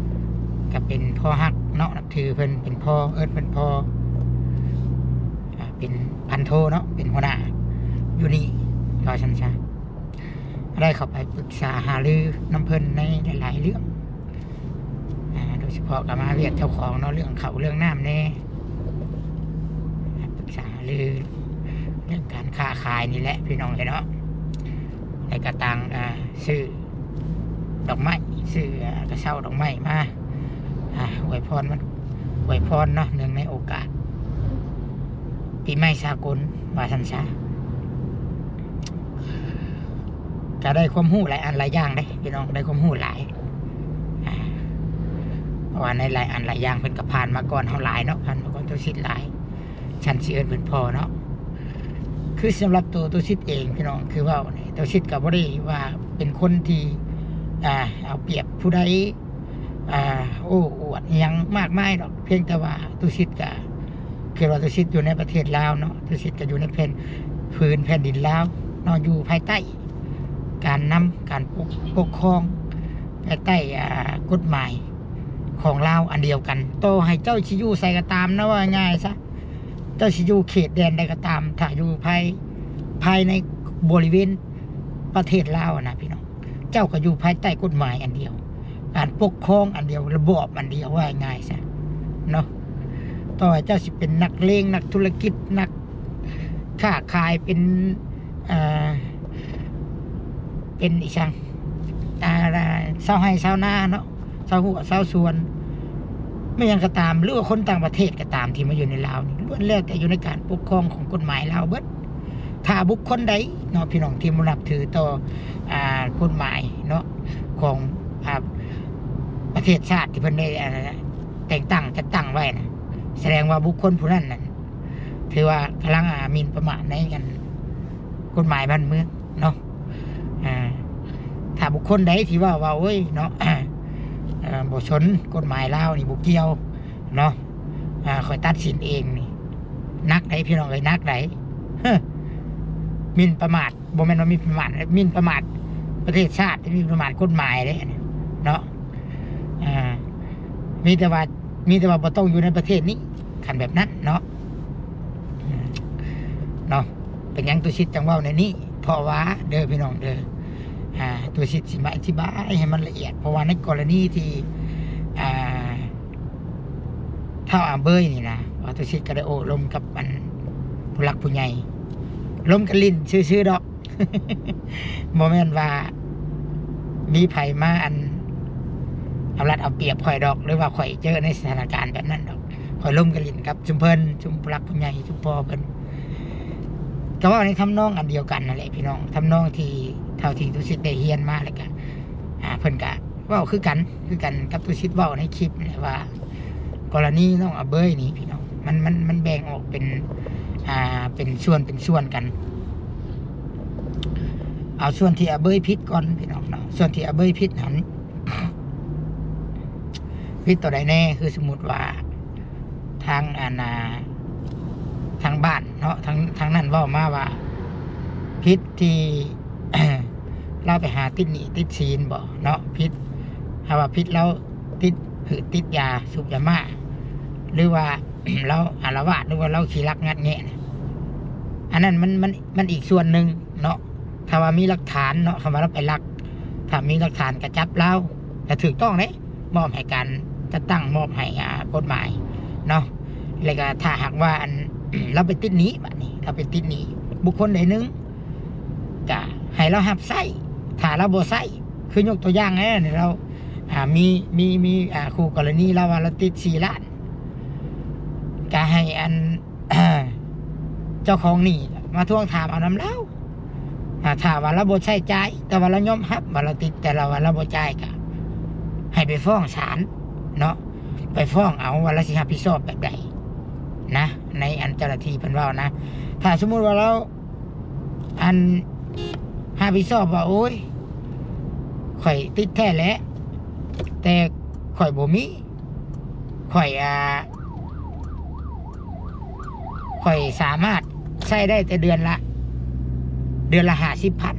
ກໍເປັນພໍ່ຮັກເນາະ ນັບຖືເພິ່ນເປັນພໍ່ ເອີ້ນເພິ່ນພໍ່ ອ່າ ເປັນພັນໂທເນາະ ເປັນຫົວໜ້າຢູ່ນີ້ ວ່າຊັ້ນຊະ. ໄດ້ເຂົ້າໄປປຶກສາຫາລືນຳເພິ່ນໃນຫຼາຍໆເລື່ອງ ອ່າ ໂດຍສະເພາະກໍມາວຽກເຈົ້າຂອງເນາະ ເລື່ອງເຂົ້າເລື່ອງນ້ຳແດ່ ອ່າ ປຶກສາຫາລືເລື່ອງການຄ້າຂາຍນີ້ແຫຼະ ພີ່ນ້ອງເອີຍເນາະ. ແລ້ວກໍຕ່າງ ອ່າ ຊື້ ດອກໄມ້ ຊື້ ອ່າ ກະເຊົ້າດອກໄມ້ມາ ອ່າ ອວຍພອນວັນ ອວຍພອນເນາະ ເນື່ອງໃນໂອກາດປີໃໝ່ສາກົນ ວ່າຊັ້ນຊະ. ກະໄດ້ຄວາມຮູ້ຫຼາຍອັນຫຼາຍຢ່າງເດ້ພີ່ນ້ອງ ໄດ້ຄວາມຮູ້ຫຼາຍ ອ່າ ເພາະວ່າໃນຫຼາຍອັນຫຼາຍຢ່າງເພິ່ນກະຜ່ານມາກ່ອນເຮົາຫຼາຍເນາະ ຜ່ານມາກ່ອນຕຸສິດຫຼາຍ. ຊັ້ນຊິເອີ້ນເພິ່ນພໍ່ເນາະ ຄືສຳລັບໂຕຕຸສິດເອງພີ່ນ້ອງ ຄືເວົ້ານີ້ ຕຸສິດກໍບໍ່ໄດ້ວ່າເປັນຄົນທີ່ ອ່າ ເອົາປຽບຜູ້ໃດ ອ່າ ໂອ້ອວດອີ່ຫຍັງມາກມາຍດອກ ພຽງແຕ່ວ່າຕຸສິດກໍຄືວ່າຕຸສິດຢູ່ໃນປະເທດລາວເນາະ ຕຸສິດກໍຢູ່ໃນແຜ່ນ ພື້ນແຜ່ນດິນລາວເນາະ ຢູ່ພາຍໃຕ້ການນຳ ການປົກ ປົກຄອງ ພາຍໃຕ້ ອ່າ ກົດໝາຍຂອງລາວອັນດຽວກັນ ຕໍ່ໃຫ້ເຈົ້າຊິຢູ່ໃສກໍຕາມນະ ເວົ້າງ່າຍໆຊະ ເຈົ້າຊິຢູ່ເຂດແດນໃດກໍຕາມ ຖ້າຢູ່ພາຍ ພາຍໃນບໍລິເວນປະເທດລາວນະພີ່ນ້ອງ ເຈົ້າກໍຢູ່ພາຍໃຕ້ກົດໝາຍອັນດຽວ ການປົກຄອງອັນດຽວ ລະບອບອັນດຽວ ເວົ້າງ່າຍໆຊະເນາະ. ຕໍ່ໃຫ້ເຈົ້າຊິເປັນນັກເລງ ນັກທຸລະກິດ ນັກຄ້າຂາຍ ເປັນ ເອີ ເປັນອີ່ຫຍັງ ອ່າ ຊາວໄຮ່ຊາວນາເນາະ ຊາວຮົ້ວຊາວສວນ ແມ່ນຫຍັງກໍຕາມ ຫຼືວ່າຄົນຕ່າງປະເທດກໍຕາມທີ່ມາຢູ່ໃນລາວນີ້ ລ້ວນແລ້ວແຕ່ຢູ່ໃນການປົກຄອງຂອງກົດໝາຍລາວເບິດ. ຖ້າບຸກຄົນໃດເນາະ ພີ່ນ້ອງທີ່ບໍ່ນັບຖືຕໍ່ ອ່າ ກົດໝາຍເນາະ ຂອງ ອ່າ ປະເທດຊາດທີ່ເພິ່ນໄດ້ ອ່າ ແຕ່ງຕັ້ງ ຈັດຕັ້ງໄວ້ນະ ສະແດງວ່າບຸກຄົນຜູ້ນັ້ນນະ ຖືວ່າກຳລັງ ອ່າ ໝິ່ນປະໝາດໃນ ອັນ ກົດໝາຍບ້ານເມືອງເນາະ. ອ່າ ຖ້າບຸກຄົນໃດທີ່ເວົ້າວ່າ ໂອ້ຍເນາະ ເອີ ບໍ່ສົນ ກົດໝາຍລາວນີ້ບໍ່ກ່ຽວເນາະ ອ່າ ຂ້ອຍຕັດສິນເອງນີ້ ໜັກໃດ໋ພີ່ນ້ອງເອີຍ ໜັກໃດ໋ ເຮີ ໝິ່ນປະໝາດ ບໍ່ແມ່ນວ່າໝິ່ນປະໝາດ ໝິ່ນປະໝາດປະເທດຊາດ ໝິ່ນປະໝາດກົດໝາຍເດ້ເນາະ. ອ່າ ມີແຕ່ວ່າ ມີແຕ່ວ່າບໍ່ຕ້ອງຢູ່ໃນປະເທດນີ້ ຄັນແບບນັ້ນເນາະ ເນາະ. ປັນຫຍັງຕຸສິດຈັ່ງເວົ້າແນວນີ້? ເພາະວ່າເດີພີ່ນ້ອງເດີ ອ່າ ຕຸສິດຊິມາອະທິບາຍໃຫ້ມັນລະອຽດ ເພາະວ່າໃນກໍລະນີທີ່ ອ່າ ທ້າວອາເບີຍນີ້ນະ ວ່າຕຸສິດກໍໄດ້ໂອ້ລົມກັບອັນຜູ້ຫຼັກຜູ້ໃຫຍ່ ລົມກັນຫຼິ້ນຊື່ໆດອກ ບໍ່ແມ່ນວ່າມີໃຜມາອັນເອົາລັດເອົາປຽບຂ້ອຍດອກ ຫຼືວ່າຂ້ອຍເຈີໃນສະຖານະການແບບນັ້ນດອກ. ຂ້ອຍລົມກັນຫຼິ້ນກັບຊຸມເພິ່ນ ຊຸມຜູ້ຫຼັກຜູ້ໃຫຍ່ ຊຸມພໍ່ເພິ່ນ ກໍເວົ້າໃນທຳນອງອັນດຽວກັນນັ້ນແຫຼະພີ່ນ້ອງ ທຳນອງທີ່ເທົ່າທີ່ຕຸສິດໄດ້ຮຽນມາ ແລ້ວກະ ອ່າ ເພິ່ນກະເວົ້າຄືກັນ ຄືກັນກັບຕຸສິດເວົ້າໃນຄລິບນັ້ນແຫຼະວ່າ ກໍລະນີນ້ອງອາເບີຍນີ້ພີ່ນ້ອງ ມັນ ມັນ ມັນແບ່ງອອກເປັນ ອ່າ ເປັນສ່ວນ ເປັນສ່ວນກັນ. ເອົາສ່ວນທີ່ອາເບີຍຜິດກ່ອນພີ່ນ້ອງເນາະ ສ່ວນທີ່ອາເບີຍຜິດຫັ້ນ ຜິດຕົວໃດແດ່? ຄືສົມມຸດວ່າ ທາງອັນ ອ່າ ທາງບ້ານເນາະ ທາງ ທາງນັ້ນເວົ້າມາວ່າ ຜິດທີ່ ລາວໄປຫາຕິດໜີ້ຕິດສິນບໍເນາະ ຜິດ ຖ້າວ່າຜິດລາວຕິດພືດຕິດຢາ ສູບຢາມ້າ ຫຼືວ່າ ລາວອາລະວາດ ຫຼືວ່າລາວຂີ້ລັກງັດແງະ ອັນນັ້ນມັນ ມັນ ມັນອີກສ່ວນໜຶ່ງເນາະ. ຖ້າວ່າມີຫຼັກຖານເນາະ ຄຳວ່າລາວໄປລັກ ຖ້າມີຫຼັກຖານກໍຈັບລາວ ກໍຖືກຕ້ອງເດ້ ມອບໃຫ້ການຈັດຕັ້ງ ມອບໃຫ້ ອ່າ ກົດໝາຍເນາະ. ແລ້ວກໍຖ້າຫາກວ່າ ອັນ ລາວໄປຕິດໜີ້ ບາດນີ້ລາວໄປຕິດໜີ້ບຸກຄົນໃດໜຶ່ງ ກະໃຫ້ລາວຮັບໃຊ້ ຖ້າລາວບໍ່ໃຊ້ ຄືຍົກຕົວຢ່າງແນ່ ລາວ ອ່າ ມີ ມີ ມີ ອ່າ ຄູ່ກໍລະນີລາວວ່າລາວຕິດສີ່ລ້ານ ກະໃຫ້ອັນ ເຈົ້າຂອງໜີ້ມາທວງຖາມເອົານຳລາວ. ອ່າ ຖ້າວ່າລາວບໍ່ໃຊ້ຈ່າຍ ແຕ່ວ່າລາວຍອມຮັບວ່າລາວຕິດ ແຕ່ລາວວ່າລາວບໍ່ຈ່າຍ ກະໃຫ້ໄປຟ້ອງສານເນາະ ໄປຟ້ອງເອົາວ່າລາວຊິຮັບຜິດຊອບແບບໃດນະ ໃນອັນເຈົ້າໜ້າທີ່ເພິ່ນເວົ້ານະ. ຖ້າສົມມຸດວ່າລາວ ອັນ ຮັບຜິດຊອບວ່າ ໂອ້ຍ ຂ້ອຍຕິດແທ້ແຫຼະ ແຕ່ຂ້ອຍບໍ່ມີ ຂ້ອຍ ອ່າ ຂ້ອຍສາມາດໃຊ້ໄດ້ແຕ່ເດືອນລະ ເດືອນລະຫ້າສິບພັນ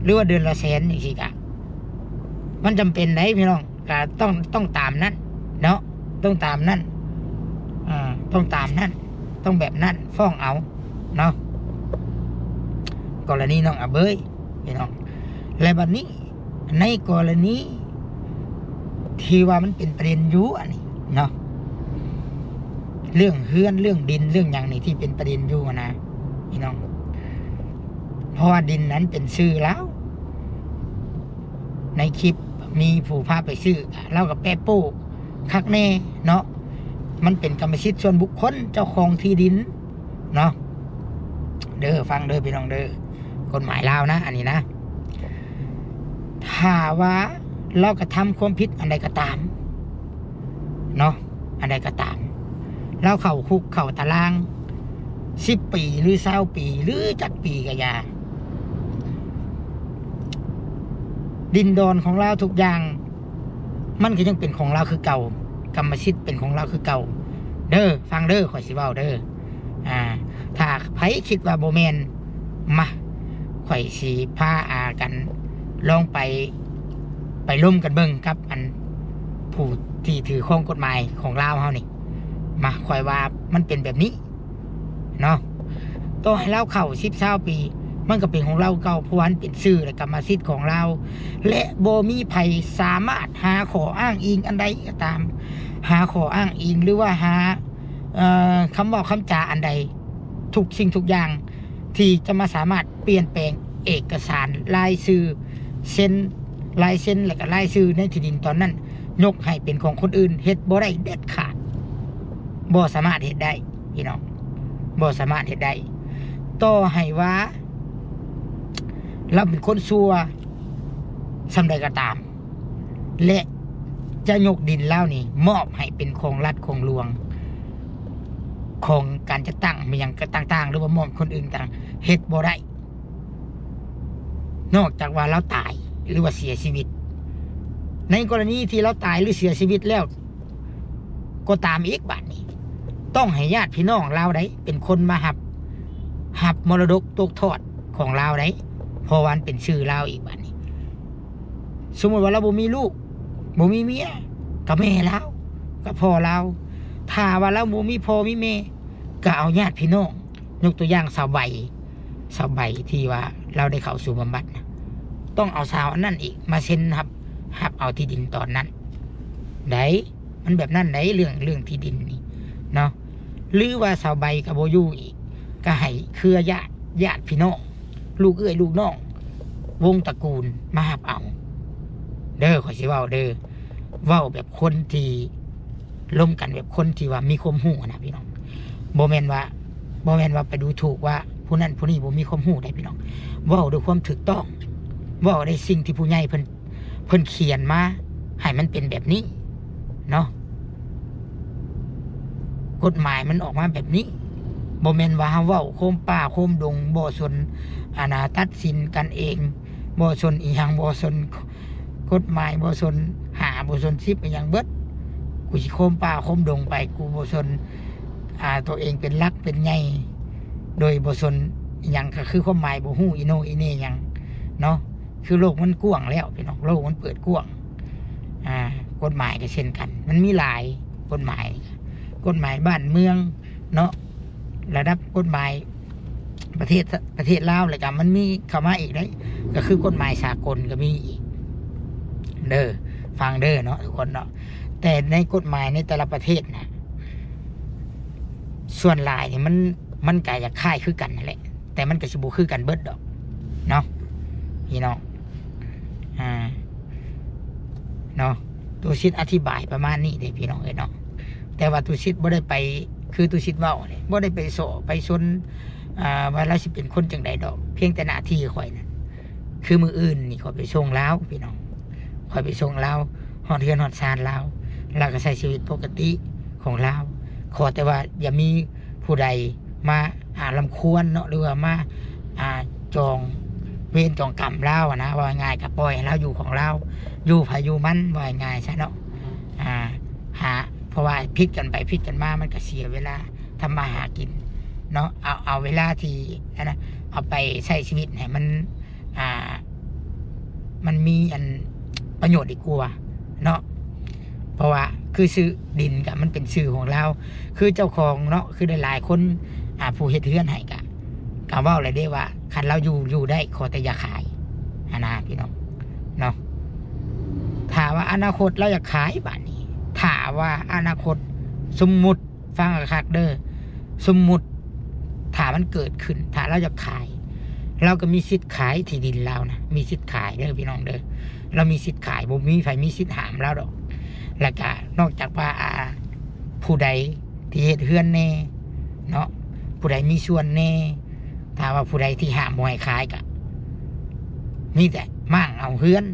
ຫຼືວ່າເດືອນລະແສນ ຈັ່ງຊີ້ກະ ມັນຈຳເປັນໃດພີ່ນ້ອງ ກະຕ້ອງ ຕ້ອງຕາມນັ້ນເນາະ ຕ້ອງຕາມນັ້ນ ອ່າ ຕ້ອງຕາມນັ້ນ ຕ້ອງແບບນັ້ນ ຟ້ອງເອົາເນາະ ກໍລະນີນ້ອງອາເບີຍພີ່ນ້ອງ. ແລະ ບັດນີ້ ໃນກໍລະນີທີ່ວ່າມັນເປັນປະເດັນຢູ່ອັນນີ້ເນາະ ເລື່ອງເຮືອນ ເລື່ອງດິນ ເລື່ອງຫຍັງນີ້ທີ່ເປັນປະເດັນຢູ່ນະພີ່ນ້ອງ ເພາະວ່າດິນນັ້ນເປັນຊື່ລາວ ໃນຄລິບມີຜູ້ພາໄປຊື້ ລາວກໍແປະໂປ້ຄັກແນ່ເນາະ ມັນເປັນກຳມະສິດສ່ວນບຸກຄົນ ເຈົ້າຂອງທີ່ດິນເນາະ ເດີ ຟັງເດີພີ່ນ້ອງເດີ ກົດໝາຍລາວນະ ອັນນີ້ນະ ຖ້າວ່າລາວກະທຳຄວາມຜິດອັນໃດກໍຕາມເນາະ ອັນໃດກໍຕາມ ລາວເຂົ້າຄຸກເຂົ້າຕາລາງສິບປີ ຫຼື ຊາວປີ ຫຼື ຈັກປີກໍຢ່າ ດິນດອນຂອງລາວທຸກຢ່າງ ມັນກໍຍັງເປັນຂອງລາວຄືເກົ່າ ກຳມະສິດເປັນຂອງລາວຄືເກົ່າ ເດີ ຟັງເດີ ຂ້ອຍຊິເວົ້າເດີ ອ່າ ຖ້າໃຜຄິດວ່າບໍ່ແມ່ນ ມາ ຂ້ອຍຊິພາ ອ່າ ກັນລອງໄປ ໄປລົມກັນເບິ່ງກັບອັນຜູ້ທີ່ຖືຄອງກົດໝາຍຂອງລາວເຮົານີ້ ມາ ຂ້ອຍວ່າມັນເປັນແບບນີ້ເນາະ ຕໍ່ໃຫ້ລາວເຂົ້າສິບຊາວປີ ມັນກໍເປັນຂອງລາວເກົ່າ ເພາະວ່າມັນເປັນຊື່ ແລະ ກຳມະສິດຂອງລາວ ແລະ ບໍ່ມີໃຜສາມາດຫາຂໍ້ອ້າງອີງອັນໃດກໍຕາມ ຫາຂໍ້ອ້າງອີງ ຫຼືວ່າຫາ ເອີ ຄຳເວົ້າຄຳຈາອັນໃດ ທຸກສິ່ງທຸກຢ່າງທີ່ຈະມາສາມາດປ່ຽນແປງເອກະສານລາຍຊື່ ເຊັນລາຍເຊັນ ແລະ ກະລາຍຊື່ໃນທີ່ດິນຕອນນັ້ນ ຍົກໃຫ້ເປັນຂອງຄົນອື່ນ ເຮັດບໍ່ໄດ້ເດັດຂາດ ບໍ່ສາມາດເຮັດໄດ້ພີ່ນ້ອງ ບໍ່ສາມາດເຮັດໄດ້ ຕໍ່ໃຫ້ວ່າລາວເປັນຄົນຊົ່ວສ່ຳໃດກໍຕາມ ແລະ ຈະຍົກດິນລາວນີ້ມອບໃຫ້ເປັນຂອງລັດຂອງຫຼວງ ຂອງການຈັດຕັ້ງ ມີຫຍັງກໍຕ່າງໆ ຫຼືວ່າມອບຄົນອື່ນຕ່າງ ເຮັດບໍ່ໄດ້ ນອກຈາກວ່າລາວຕາຍ ຫຼືວ່າເສຍຊີວິດ ໃນກໍລະນີທີ່ລາວຕາຍ ຫຼືເສຍຊີວິດແລ້ວກໍຕາມອີກ ບາດນີ້ຕ້ອງໃຫ້ຍາດພີ່ນ້ອງລາວໃດເປັນຄົນມາຮັບ ຮັບມໍລະດົກຕົກທອດຂອງລາວໃດ ເພາະວ່າມັນເປັນຊື່ລາວອີກ ບາດນີ້ ສົມມຸດວ່າລາວບໍ່ມີລູກ ບໍ່ມີເມຍ ກໍແມ່ລາວ ກໍພໍ່ລາວ ຖ້າວ່າລາວບໍ່ມີພໍ່ມີແມ່ ກໍເອົາຍາດພີ່ນ້ອງ ຍົກຕົວຢ່າງສາວໃບ ຊາວໃບທີ່ວ່າລາວໄດ້ເຂົ້າສູ່ບຳບັດນະ ຕ້ອງເອົາຊາວອັນນັ້ນອີກມາເຊັນຮັບ ຮັບເອົາທີ່ດິນຕອນນັ້ນໃດ໋. ມັນແບບນັ້ນໃດ໋ ເລື່ອງ ເລື່ອງທີ່ດິນນີ້ເນາະ. ຫຼືວ່າຊາວໃບກໍບໍ່ຢູ່ອີກ ກໍໃຫ້ເຄືອຍາດ ຍາດພີ່ນ້ອງ ລູກເອື້ອຍລູກນ້ອງ ວົງຕະກູນມາຮັບເອົາເດີ. ຂ້ອຍຊິເວົ້າເດີ ເວົ້າແບບຄົນທີ່ລົມກັນ ແບບຄົນທີ່ວ່າມີຄວາມຮູ້ນະພີ່ນ້ອງ. ບໍ່ແມ່ນວ່າ ບໍ່ແມ່ນວ່າໄປດູຖູກວ່າຜູ້ນັ້ນຜູ້ນີ້ບໍ່ມີຄວາມຮູ້ໃດ໋ພີ່ນ້ອງ. ເວົ້າດ້ວຍຄວາມຖືກຕ້ອງ ເວົ້າໃນສິ່ງທີ່ຜູ້ໃຫຍ່ເພິ່ນ ເພິ່ນຂຽນມາໃຫ້ມັນເປັນແບບນີ້ເນາະ. ກົດໝາຍມັນອອກມາແບບນີ້ ບໍ່ແມ່ນວ່າເຮົາເວົ້າໂຄມປ່າໂຄມດົງ ບໍ່ສົນ ອັນນ່າ ຕັດສິນກັນເອງ ບໍ່ສົນອີ່ຫຍັງ ບໍ່ສົນກົດໝາຍ ບໍ່ສົນຫ້າ ບໍ່ສົນສິບ ອີ່ຫຍັງເບິດ. ກູຊິໂຄມປ່າໂຄມດົງໄປ ກູບໍ່ສົນ ອ່າ ຕົວເອງເປັນຫຼັກເປັນໃຫຍ່ ໂດຍບໍ່ສົນອີ່ຫຍັງ ກໍຄືຄວາມໝາຍບໍ່ຮູ້ອີໂໜອີເໜຫຍັງເນາະ. ຄືໂລກມັນກວ້າງແລ້ວພີ່ນ້ອງ ໂລກມັນເປີດກວ້າງ. ອ່າ ກົດໝາຍກໍເຊັ່ນກັນ ມັນມີຫຼາຍກົດໝາຍ ກົດໝາຍບ້ານເມືອງເນາະ ລະດັບກົດໝາຍປະເທດ ປະເທດລາວ ແລ້ວກໍມັນມີເຂົ້າມາອີກເດ້ ກໍຄືກົດໝາຍສາກົນກໍມີອີກເດີ ຟັງເດີເນາະທຸກຄົນເນາະ. ແຕ່ໃນກົດໝາຍໃນແຕ່ລະປະເທດນະ ສ່ວນຫຼາຍນີ້ມັນ ມັນກໍຢາກຄ້າຍຄືກັນຫັ້ນແຫຼະ ແຕ່ມັນກໍຊິບໍ່ຄືກັນເບິດດອກເນາະ ພີ່ນ້ອງ. ອ່າ ເນາະ ຕຸສິດອະທິບາຍປະມານນີ້ເດ້ພີ່ນ້ອງເອີຍເນາະ. ແຕ່ວ່າຕຸສິດບໍ່ໄດ້ໄປ ຄືຕຸສິດເວົ້າແຫຼະ ບໍ່ໄດ້ໄປເຊາະໄປຊົນ ອ່າ ວ່າລາວຊິເປັນຄົນຈັ່ງໃດດອກ ພຽງແຕ່ໜ້າທີ່ຂ້ອຍນັ້ນ ຄືມື້ອື່ນນີ້ຂ້ອຍໄປສົ່ງລາວພີ່ນ້ອງ ຂ້ອຍໄປສົ່ງລາວຮອດເຮືອນຮອດຊານລາວ ລາວກໍໃຊ້ຊີວິດປົກກະຕິຂອງລາວ. ຂໍແຕ່ວ່າຢ່າມີຜູ້ໃດມາ ອ່າ ລຳຄວນເນາະ ຫຼືວ່າມາ ອ່າ ຈອງເວນຈອງກຳລາວຫັ້ນນະ ເວົ້າງ່າຍໆ ກໍປ່ອຍໃຫ້ລາວຢູ່ຂອງລາວ ຢູ່ໃຜຢູ່ມັນ ເວົ້າງ່າຍໆຊະເນາະ. ອ່າ ຫາ ເພາະວ່າຜິດກັນໄປຜິດກັນມາ ມັນກໍເສຍເວລາທຳມາຫາກິນເນາະ. ເອົາ ເອົາເວລາທີ່ ອັນນະ ເອົາໄປໃຊ້ຊີວິດໃຫ້ມັນ ອ່າ ມັນມີອັນປະໂຫຍດດີກວ່າເນາະ. ເພາະວ່າຄືຊື່ດິນກະມັນເປັນຊື່ຂອງລາວ ຄືເຈົ້າຂອງເນາະ ຄືຫຼາຍໆຄົນ ອ່າ ຜູ້ເຮັດເຮືອນໃຫ້ກະ ກະເວົ້າແລ້ວເດ້ວ່າ ຄັນລາວຢູ່ ຢູ່ໄດ້ ຂໍແຕ່ຢ່າຂາຍຫັ້ນນະພີ່ນ້ອງເນາະ. ຖ້າວ່າອະນາຄົດລາວຢາກຂາຍບາດນີ້ ຖ້າວ່າອະນາຄົດ ສົມມຸດ ຟັງຄັກໆເດີ ສົມມຸດ ຖ້າມັນເກີດຂຶ້ນ ຖ້າລາວຢາກຂາຍ ລາວກໍມີສິດຂາຍທີ່ດິນລາວນະ ມີສິດຂາຍເດີພີ່ນ້ອງເດີ. ລາວມີສິດຂາຍ ບໍ່ມີໃຜມີສິດຫ້າມລາວດອກ. ແລ້ວກະນອກຈາກວ່າ ອ່າ ຜູ້ໃດທີ່ເຮັດເຮືອນແດ່ເນາະ ຜູ້ໃດມີສວນແດ່ ຖ້າວ່າຜູ້ໃດທີ່ຫ້າມບໍ່ໃຫ້ຂາຍ ກະມີແຕ່ມ້າງເອົາເຮືອນ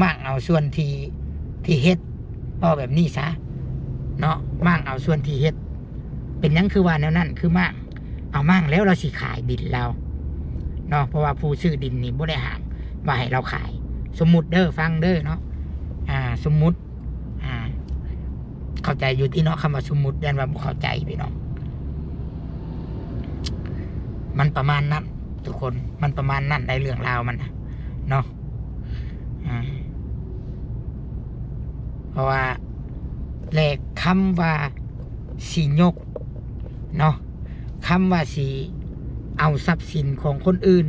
ມ້າງເອົາສ່ວນທີ່ ທີ່ເຮັດ ເວົ້າແບບນີ້ຊະເນາະ ມ້າງເອົາສ່ວນທີ່ເຮັດ. ເປັນຫຍັງຄືວ່າແນວນັ້ນ ຄືມ້າງ? ເອົາ ມ້າງແລ້ວລາວຊິຂາຍດິນລາວເນາະ ເພາະວ່າຜູ້ຊື້ດິນນີ້ບໍ່ໄດ້ຫ້າມວ່າໃຫ້ລາວຂາຍ. ສົມມຸດເດີ ຟັງເດີເນາະ ອ່າ ສົມມຸດ ອ່າ ເຂົ້າໃຈຢູ່ຕິເນາະ ຄຳວ່າສົມມຸດ ຢ້ານວ່າບໍ່ເຂົ້າໃຈພີ່ນ້ອງ. ມັນປະມານນັ້ນທຸກຄົນ ມັນປະມານນັ້ນໃນເລື່ອງລາວມັນນະເນາະ. ອ່າ ເພາະວ່າ ແລະ ຄຳວ່າຊິຍົກເນາະ ຄຳວ່າຊິເອົາຊັບສິນຂອງຄົນອື່ນ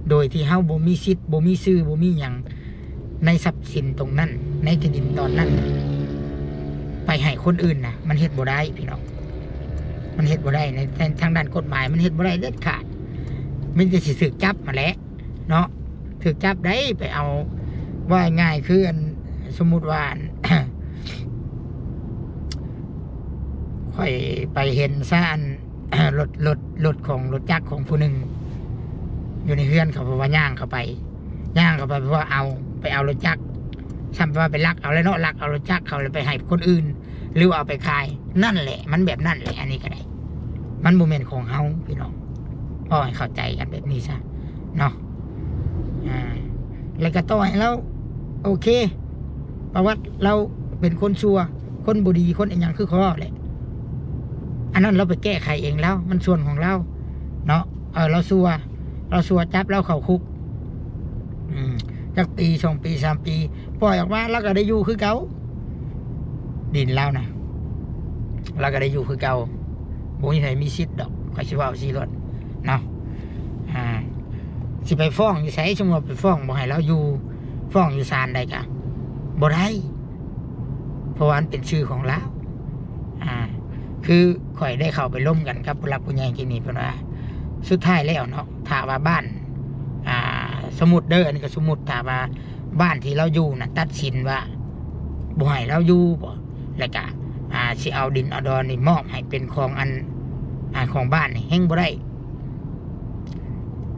ໂດຍທີ່ເຮົາບໍ່ມີສິດ ບໍ່ມີຊື່ ບໍ່ມີຫຍັງ ໃນຊັບສິນຕົງນັ້ນ ໃນທີ່ດິນຕອນນັ້ນ ໄປໃຫ້ຄົນອື່ນນະ ມັນເຮັດບໍ່ໄດ້ພີ່ນ້ອງ ມັນເຮັດບໍ່ໄດ້. ໃນ ໃນທາງດ້ານກົດໝາຍ ມັນເຮັດບໍ່ໄດ້ເດັດຂາດ ມີແຕ່ຊິຖືກຈັບຫັ້ນແຫຼະເນາະ ຖືກຈັບໄດ້ ໄປເອົາ ເວົ້າງ່າຍໆ ຄືອັນ ສົມມຸດວ່າ ອັນ ຂ້ອຍໄປເຫັນຊະ ອັນ ລົດ ລົດ ລົດຂອງ ລົດຈັກຂອງຜູ້ໜຶ່ງຢູ່ໃນເຮືອນເຂົາ ເພາະວ່າຍ່າງເຂົ້າໄປ ຍ່າງເຂົ້າໄປເພື່ອເອົາ ໄປເອົາລົດຈັກ ຊ້ຳວ່າໄປລັກເອົາແລ້ວເນາະ ລັກເອົາລົດຈັກເຂົາແລ້ວໄປໃຫ້ຄົນອື່ນ ຫຼືວ່າເອົາໄປຂາຍ ນັ້ນແຫຼະ ມັນແບບນັ້ນແຫຼະ. ອັນນີ້ກໍໄດ້ ມັນບໍ່ແມ່ນຂອງເຮົາພີ່ນ້ອງ ເວົ້າໃຫ້ເຂົ້າໃຈກັນແບບນີ້ຊະເນາະ. ອ່າ ແລ້ວກໍຕໍ່ໃຫ້ລາວ ໂອເຄ ປະຫວັດລາວເປັນຄົນຊົ່ວ ຄົນບໍ່ດີ ຄົນອີ່ຫຍັງ ຄືເຂົາເວົ້າແຫຼະ ອັນນັ້ນລາວໄປແກ້ໄຂເອງລາວ ມັນສ່ວນຂອງລາວເນາະ. ເອີ ລາວຊົ່ວ ລາວຊົ່ວ ຈັບລາວເຂົ້າຄຸກ ອືມ ຈັກປີ ສອງປີ ສາມປີ ປ່ອຍອອກມາ ລາວກໍໄດ້ຢູ່ຄືເກົ່າ ດິນລາວນະ ລາວກໍໄດ້ຢູ່ຄືເກົ່າ ບໍ່ມີໃຜມີສິດດອກ ຂ້ອຍຊິເວົ້າຊີ້ໂລດເນາະ. ຊິໄປຟ້ອງຢູ່ໃສ? ສົມມຸດວ່າໄປຟ້ອງບໍ່ໃຫ້ລາວຢູ່ ຟ້ອງຢູ່ສານໃດກະບໍ່ໄດ້ ເພາະວ່າມັນເປັນຊື່ຂອງລາວ. ອ່າ ຄືຂ້ອຍໄດ້ເຂົ້າໄປລົມກັນກັບຜູ້ຫຼັກຜູ້ໃຫຍ່ທີ່ນີ້ ເພິ່ນວ່າສຸດທ້າຍແລ້ວເນາະ ຖ້າວ່າບ້ານ ອ່າ ສົມມຸດເດີ ອັນນີ້ກໍສົມມຸດ ຖ້າວ່າບ້ານທີ່ລາວຢູ່ນະຕັດສິນວ່າບໍ່ໃຫ້ລາວຢູ່ບໍ ແລ້ວກະ ອ່າ ຊິເອົາດິນເອົາດອນນີ້ມອບໃຫ້ເປັນຂອງອັນ ອ່າ ຂອງບ້ານນີ້ ແຮ່ງບໍ່ໄດ້.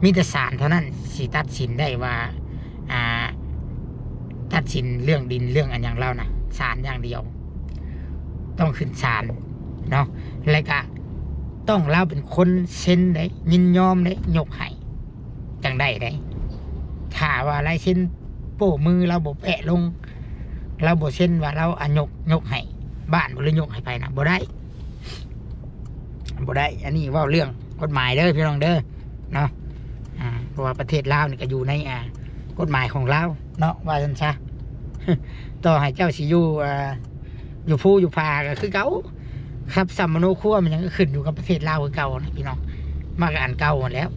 ມີແຕ່ສານເທົ່ານັ້ນຊິຕັດສິນໄດ້ວ່າ ອ່າ ຕັດສິນເລື່ອງດິນເລື່ອງອັນຫຍັງລາວນະ ສານຢ່າງດຽວ ຕ້ອງຂຶ້ນສານເນາະ ແລ້ວກະຕ້ອງລາວເປັນຄົນເຊັນເດ້ ຍິນຍອມເດ້ ຍົກໃຫ້ ຈັ່ງໄດ້ເດ້. ຖ້າວ່າລາຍເຊັນໂປ້ມືລາວບໍ່ແປະລົງ ລາວບໍ່ເຊັນວ່າລາວອະຍົກ ຍົກໃຫ້ບ້ານບໍ່ ຫຼືຍົກໃຫ້ໃຜນະ ບໍ່ໄດ້ ບໍ່ໄດ້. ອັນນີ້ເວົ້າເລື່ອງກົດໝາຍເດີພີ່ນ້ອງເດີເນາະ ອ່າ ເພາະວ່າປະເທດລາວນີ້ກໍຢູ່ໃນ ອ່າ ກົດໝາຍຂອງລາວເນາະ ວ່າຊັ້ນຊະ. ຕໍ່ໃຫ້ເຈົ້າຊິຢູ່ ອ່າ ຢູ່ພູຢູ່ຜາກໍຄືເກົ່າ ຄັບສຳມະໂນຄົວມັນຫຍັງກໍຂຶ້ນຢູ່ກັບປະເທດລາວຄືເກົ່ານະພີ່ນ້ອງ ມັນກໍອັນເກົ່າຫັ້ນແຫຼ້ວ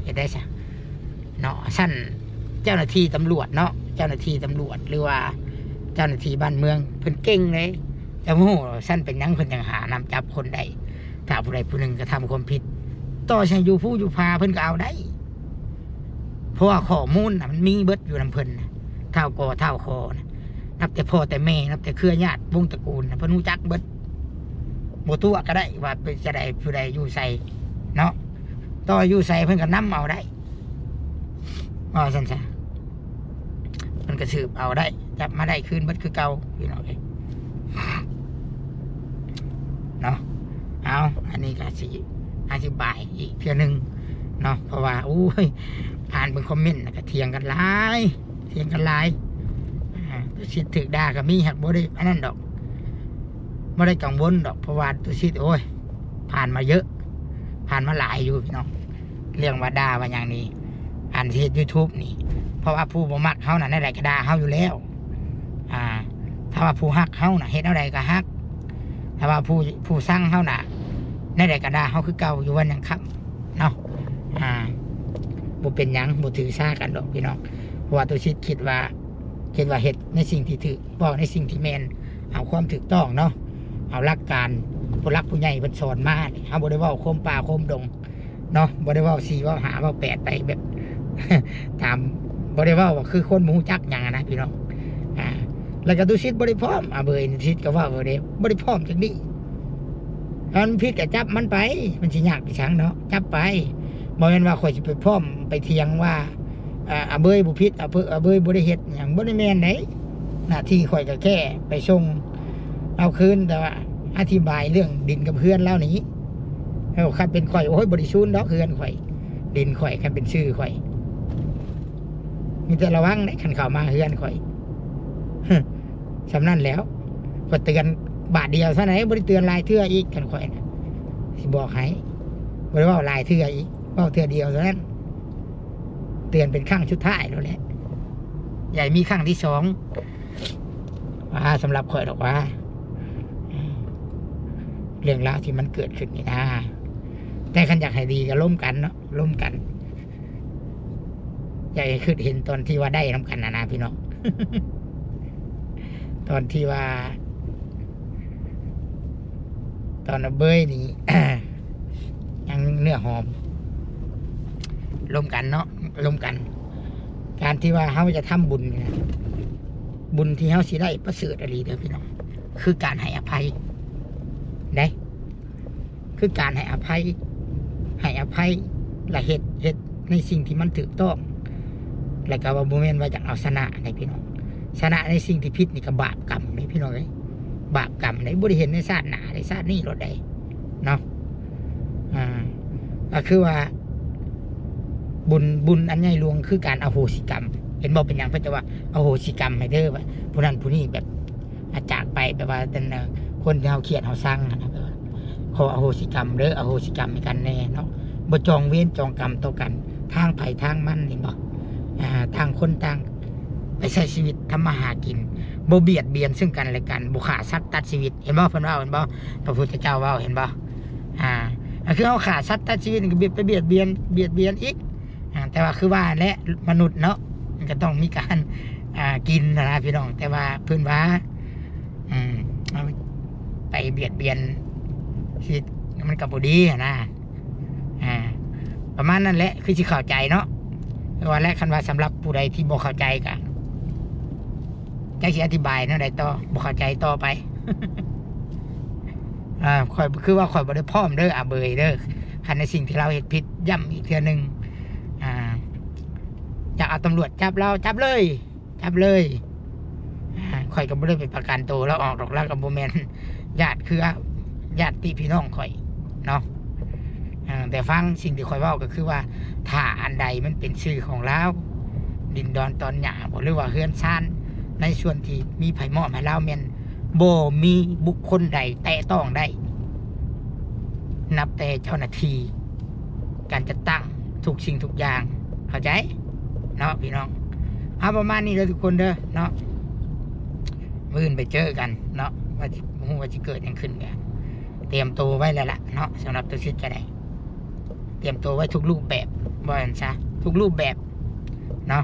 ເຮັດໄດ້ຊະເນາະ. ຊັ້ນເຈົ້າໜ້າທີ່ຕຳຫຼວດເນາະ ເຈົ້າໜ້າທີ່ຕຳຫຼວດ ຫຼືວ່າເຈົ້າໜ້າທີ່ບ້ານເມືອງເພິ່ນເກັ່ງເດ້ ເຈົ້າຮູ້ຊັ້ນເປັນຫຍັງເພິ່ນຈັ່ງຫານຳຈັບຄົນໄດ້ ຖ້າຜູ້ໃດຜູ້ໜຶ່ງກະທຳຄວາມຜິດ ຕໍ່ໃຫ້ຢູ່ພູຢູ່ຜາເພິ່ນກໍເອົາໄດ້ ເພາະວ່າຂໍ້ມູນນະມັນມີເບິດຢູ່ນຳເພິ່ນນະ ທ້າວກໍທ້າວຂໍນະ ນັບແຕ່ພໍ່ແຕ່ແມ່ ນັບແຕ່ເຄືອຍາດວົງຕະກູນນະ ເພິ່ນຮູ້ຈັກເບິດ ບໍ່ຕົວະກໍໄດ້ວ່າເປັນຈັ່ງໃດ ຜູ້ໃດຢູ່ໃສເນາະ ຕໍ່ຢູ່ໃສເພິ່ນກໍນຳເອົາໄດ້ ວ່າຊັ້ນຊະ ເພິ່ນກໍສືບເອົາໄດ້ ຈັບມາໄດ້ຄືນເບິດຄືເກົ່າພີ່ນ້ອງເອີຍເນາະ. ເອົາ ອັນນີ້ກໍຊິອະທິບາຍອີກເທື່ອໜຶ່ງເນາະ ເພາະວ່າ ໂອ້ຍ ອ່ານເບິ່ງຄອມເມັນແລ້ວກໍຖຽງກັນຫຼາຍ ຖຽງກັນຫຼາຍ ອ່າ ຕຸສິດຖືກດ່າກໍມີ ຫາກບໍ່ໄດ້ອັນນັ້ນດອກ ບໍ່ໄດ້ກັງວົນດອກ ເພາະວ່າຕຸສິດ ໂອ້ຍ ຜ່ານມາເຍອະ ຜ່ານມາຫຼາຍຢູ່ພີ່ນ້ອງ ເລື່ອງວ່າດ່າວ່າຫຍັງນີ້ ອັນຊິເຮັດ YouTube ນີ້ ເພາະວ່າຜູ້ບໍ່ມັກເຮົານະ ແນວໃດກໍດ່າເຮົາຢູ່ແລ້ວ ອ່າ ຖ້າວ່າຜູ້ຮັກເຮົານະ ເຮັດແນວໃດກໍຮັກ ຖ້າວ່າຜູ້ ຜູ້ຊັງເຮົານະ ແນວໃດກໍດ່າເຮົາຄືເກົ່າ ຢູ່ວັນຍັງຄ່ຳເນາະ ອ່າ ບໍ່ເປັນຫຍັງ ບໍ່ຖືສາກັນດອກພີ່ນ້ອງ ເພາະວ່າຕຸສິດຄິດວ່າ ຄິດວ່າເຮັດໃນສິ່ງທີ່ຖືກ ເວົ້າໃນສິ່ງທີ່ແມ່ນ ເອົາຄວາມຖືກຕ້ອງເນາະ ເອົາຫຼັກການຜູ້ຫຼັກຜູ້ໃຫຍ່ເພິ່ນສອນມານີ້ ເຮົາບໍ່ໄດ້ເວົ້າໂຄມປ່າໂຄມດົງເນາະ ບໍ່ໄດ້ເວົ້າສີ່ເວົ້າຫ້າເວົ້າແປດໄປແບບ ຕາມ ບໍ່ໄດ້ເວົ້າວ່າຄືຄົນບໍ່ຮູ້ຈັກຫຍັງນະພີ່ນ້ອງ ອ່າ ແລ້ວກໍຕຸສິດບໍ່ໄດ້ພ້ອມ ອາເບີຍ ຕຸສິດກໍເວົ້າບໍ່ໄດ້ ບໍ່ໄດ້ພ້ອມຈັກດີ້ ຄັນຜິດກໍຈັບມັນໄປ ມັນຊິຍາກໄປຫຍັງເນາະ ຈັບໄປ ບໍ່ແມ່ນວ່າຂ້ອຍຊິໄປພ້ອມໄປຖຽງວ່າ ອາ ອາເບີຍບໍ່ຜິດ ອາເບີຍ ອາເບີຍບໍ່ໄດ້ເຮັດຫຍັງ ບໍ່ໄດ້ແມ່ນໃດ ໜ້າທີ່ຂ້ອຍກໍແຄ່ໄປສົ່ງລາວຄືນ ແຕ່ວ່າອະທິບາຍເລື່ອງດິນກັບເຮືອນລາວນີ້ ເອີ ຄັນເປັນຂ້ອຍ ໂອ້ຍ ບໍ່ໄດ້ຊູນດອກເຮືອນຂ້ອຍ ດິນຂ້ອຍ ຄັນເປັນຊື່ຂ້ອຍ ມີແຕ່ລະວັງເດ້ ຄັນເຂົ້າມາເຮືອນຂ້ອຍ ສ່ຳນັ້ນແຫຼ້ວ ຂ້ອຍເຕືອນບາດດຽວເທົ່ານັ້ນ ບໍ່ໄດ້ເຕືອນຫຼາຍເທື່ອອີກ ຄັນຂ້ອຍນະ ຊິບອກໃຫ້ ບໍ່ໄດ້ເວົ້າຫຼາຍເທື່ອອີກ ເວົ້າເທື່ອດຽວເທົ່ານັ້ນ ເຕືອນເປັນຄັ້ງສຸດທ້າຍໂລດແຫຼະ ຢ່າໃຫ້ມີຄັ້ງທີສອງ ອ່າ ສຳລັບຂ້ອຍດອກວ່າ ເລື່ອງລາວທີ່ມັນເກີດຂຶ້ນນີ້ນາ ແຕ່ຄັນຢາກໃຫ້ດີກໍລົມກັນເນາະ ລົມກັນ ຢາກໃຫ້ຄິດເຫັນຕອນທີ່ວ່າໄດ້ນຳກັນນະນະພີ່ນ້ອງ ຕອນທີ່ວ່າ ຕອນອາເບີຍນີ້ ຍັງເນື້ອຫອມ ລົມກັນເນາະ ລົມກັນ ການທີ່ວ່າເຮົາຈະທຳບຸນນີ້ນະ ບຸນທີ່ເຮົາຊິໄດ້ປະເສີດອີ່ຫຼີເດີພີ່ນ້ອງ ຄືການໃຫ້ອະໄພ ໄດ້ ຄືການໃຫ້ອະໄພ ໃຫ້ອະໄພ ແລະ ເຮັດ ເຮັດໃນສິ່ງທີ່ມັນຖືກຕ້ອງ ແລ້ວກໍວ່າບໍ່ແມ່ນວ່າຢາກເອົາຊະນະໃດພີ່ນ້ອງ ຊະນະໃນສິ່ງທີ່ຜິດນີ້ກໍບາບກຳເດ້ພີ່ນ້ອງເອີຍ ບາບກຳເດ້ ບໍ່ໄດ້ເຫັນໃນຊາດໜ້າໃດ ຊາດນີ້ໂລດໃດເນາະ ອ່າ ກໍຄືວ່າ ບຸນ ບຸນອັນໃຫຍ່ຫຼວງຄືການອະໂຫສິກຳ ເຫັນບໍ່ ເປັນຫຍັງເພິ່ນຈະວ່າອະໂຫສິກຳໃຫ້ເດີ ວ່າຜູ້ນັ້ນຜູ້ນີ້ແບບ ອາ ຈາກໄປ ແບບວ່າເປັນ ເອີ ຄົນທີ່ເຮົາຄຽດເຮົາຊັງຫັ້ນນະ ແບບວ່າຂໍອະໂຫສິກຳເດີ ອະໂຫສິກຳໃຫ້ກັນແດ່ເນາະ ບໍ່ຈອງເວນຈອງກຳຕໍ່ກັນ ທາງໃຜທາງມັນ ເຫັນບໍ່ ອ່າ ຕ່າງຄົນຕ່າງໄປໃຊ້ຊີວິດທຳມາຫາກິນ ບໍ່ບຽດບຽນເຊິ່ງກັນແລະກັນ ບໍ່ຂ້າສັດຕັດຊີວິດ ເຫັນບໍ່ ເພິ່ນເວົ້າ ເຫັນບໍ່ ພະພຸດທະເຈົ້າເວົ້າ ເຫັນບໍ່ ອ່າ ກໍຄືເຮົາຂ້າສັດຕັດຊີວິດ ກໍບຽດ ໄປບຽດບຽນ ບຽດບຽນອີກ ອ່າ ແຕ່ວ່າຄືວ່າແຫຼະ ມະນຸດເນາະ ມັນກໍຕ້ອງມີການ ອ່າ ກິນນະພີ່ນ້ອງ ແຕ່ວ່າເພິ່ນວ່າ ອືມ ໄປບຽດບຽນຊິ ມັນກໍບໍ່ດີຫັ້ນນະ ອ່າ ປະມານນັ້ນແຫຼະ ຄືຊິເຂົ້າໃຈເນາະ ຄືວ່າແຫຼະ ຄັນວ່າສຳລັບຜູ້ໃດທີ່ບໍ່ເຂົ້າໃຈກໍ ຈັກຊິອະທິບາຍແນວໃດຕໍ່ ບໍ່ເຂົ້າໃຈຕໍ່ໄປ ອ່າ ຂ້ອຍ ຄືວ່າຂ້ອຍບໍ່ໄດ້ພ້ອມເດີ ອາເບີຍເດີ ຄັນໃນສິ່ງທີ່ລາວເຮັດຜິດ ຢ້ຳອີກເທື່ອໜຶ່ງ ອ່າ ຢາກເອົາຕຳຫຼວດຈັບລາວ ຈັບເລີຍ ຈັບເລີຍ ອ່າ ຂ້ອຍກໍບໍ່ໄດ້ໄປປະກັນໂຕລາວອອກດອກ ລາວກໍບໍ່ແມ່ນຍາດເຄືອ ຍາດຕິພີ່ນ້ອງຂ້ອຍເນາະ ອ່າ ແຕ່ຟັງສິ່ງທີ່ຂ້ອຍເວົ້າກໍຄືວ່າ ຖ້າອັນໃດມັນເປັນຊື່ຂອງລາວ ດິນດອນຕອນຫຍ້າບໍ ຫຼືວ່າເຮືອນຊານໃນສ່ວນທີ່ມີໃຜມອບໃຫ້ລາວ ແມ່ນບໍ່ມີບຸກຄົນໃດແຕະຕ້ອງໄດ້ ນັບແຕ່ເຈົ້າໜ້າທີ່ ການຈັດຕັ້ງທຸກສິ່ງທຸກຢ່າງ ເຂົ້າໃຈເນາະພີ່ນ້ອງ ເອົາປະມານນີ້ເດີທຸກຄົນເດີເນາະ ມື້ອື່ນໄປເຈີກັນເນາະ ວ່າຊິ ບໍ່ຮູ້ວ່າຊິເກີດຫຍັງຂຶ້ນ ກໍຕຽມໂຕໄວ້ແລ້ວລະເນາະ ສຳລັບໂຕຊິດກໍໄດ້ ຕຽມໂຕໄວ້ທຸກຮູບແບບ ວ່າຊັ້ນຊະ ທຸກຮູບແບບເນາະ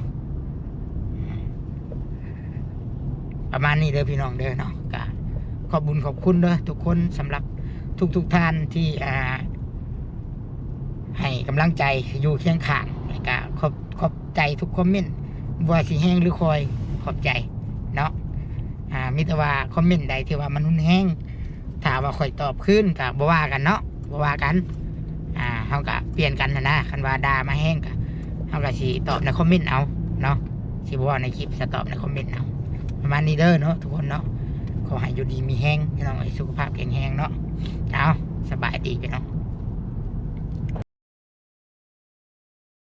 ປະມານນີ້ເດີພີ່ນ້ອງເດີເນາະ ກໍຂອບບຸນຂອບຄຸນເດີທຸກຄົນ ສຳລັບທຸກໆທ່ານທີ່ ອ່າ ໃຫ້ກຳລັງໃຈ ຢູ່ຄຽງຂ້າງ ແລ້ວກໍຂອບ ຂອບໃຈທຸກຄອມເມັນ ບໍ່ວ່າຊິແຮງຫຼືຄ່ອຍ ຂອບໃຈເນາະ ອ່າ ມີແຕ່ວ່າຄອມເມັນໃດທີ່ວ່າມັນຮຸນແຮງ ຖ້າວ່າຂ້ອຍຕອບຄືນກໍບໍ່ວ່າກັນເນາະ ບໍ່ວ່າກັນ ອ່າ ເຮົາກໍປ່ຽນກັນຫັ້ນນະ ຄັນວ່າດ່າມາແຮງກໍ ເຮົາກໍຊິຕອບໃນຄອມເມັນເອົາເນາະ ຊິບໍ່ເວົ້າໃນຄລິບ ຊິຕອບໃນຄອມເມັນເອົາ ປະມານນີ້ເດີເນາະທຸກຄົນເນາະ ຂໍໃຫ້ຢູ່ດີມີແຮງພີ່ນ້ອງເອີຍ ສຸຂະພາບແຂງແຮງເນາະ ເອົາ ສະບາຍດີພີ່ນ້ອງ.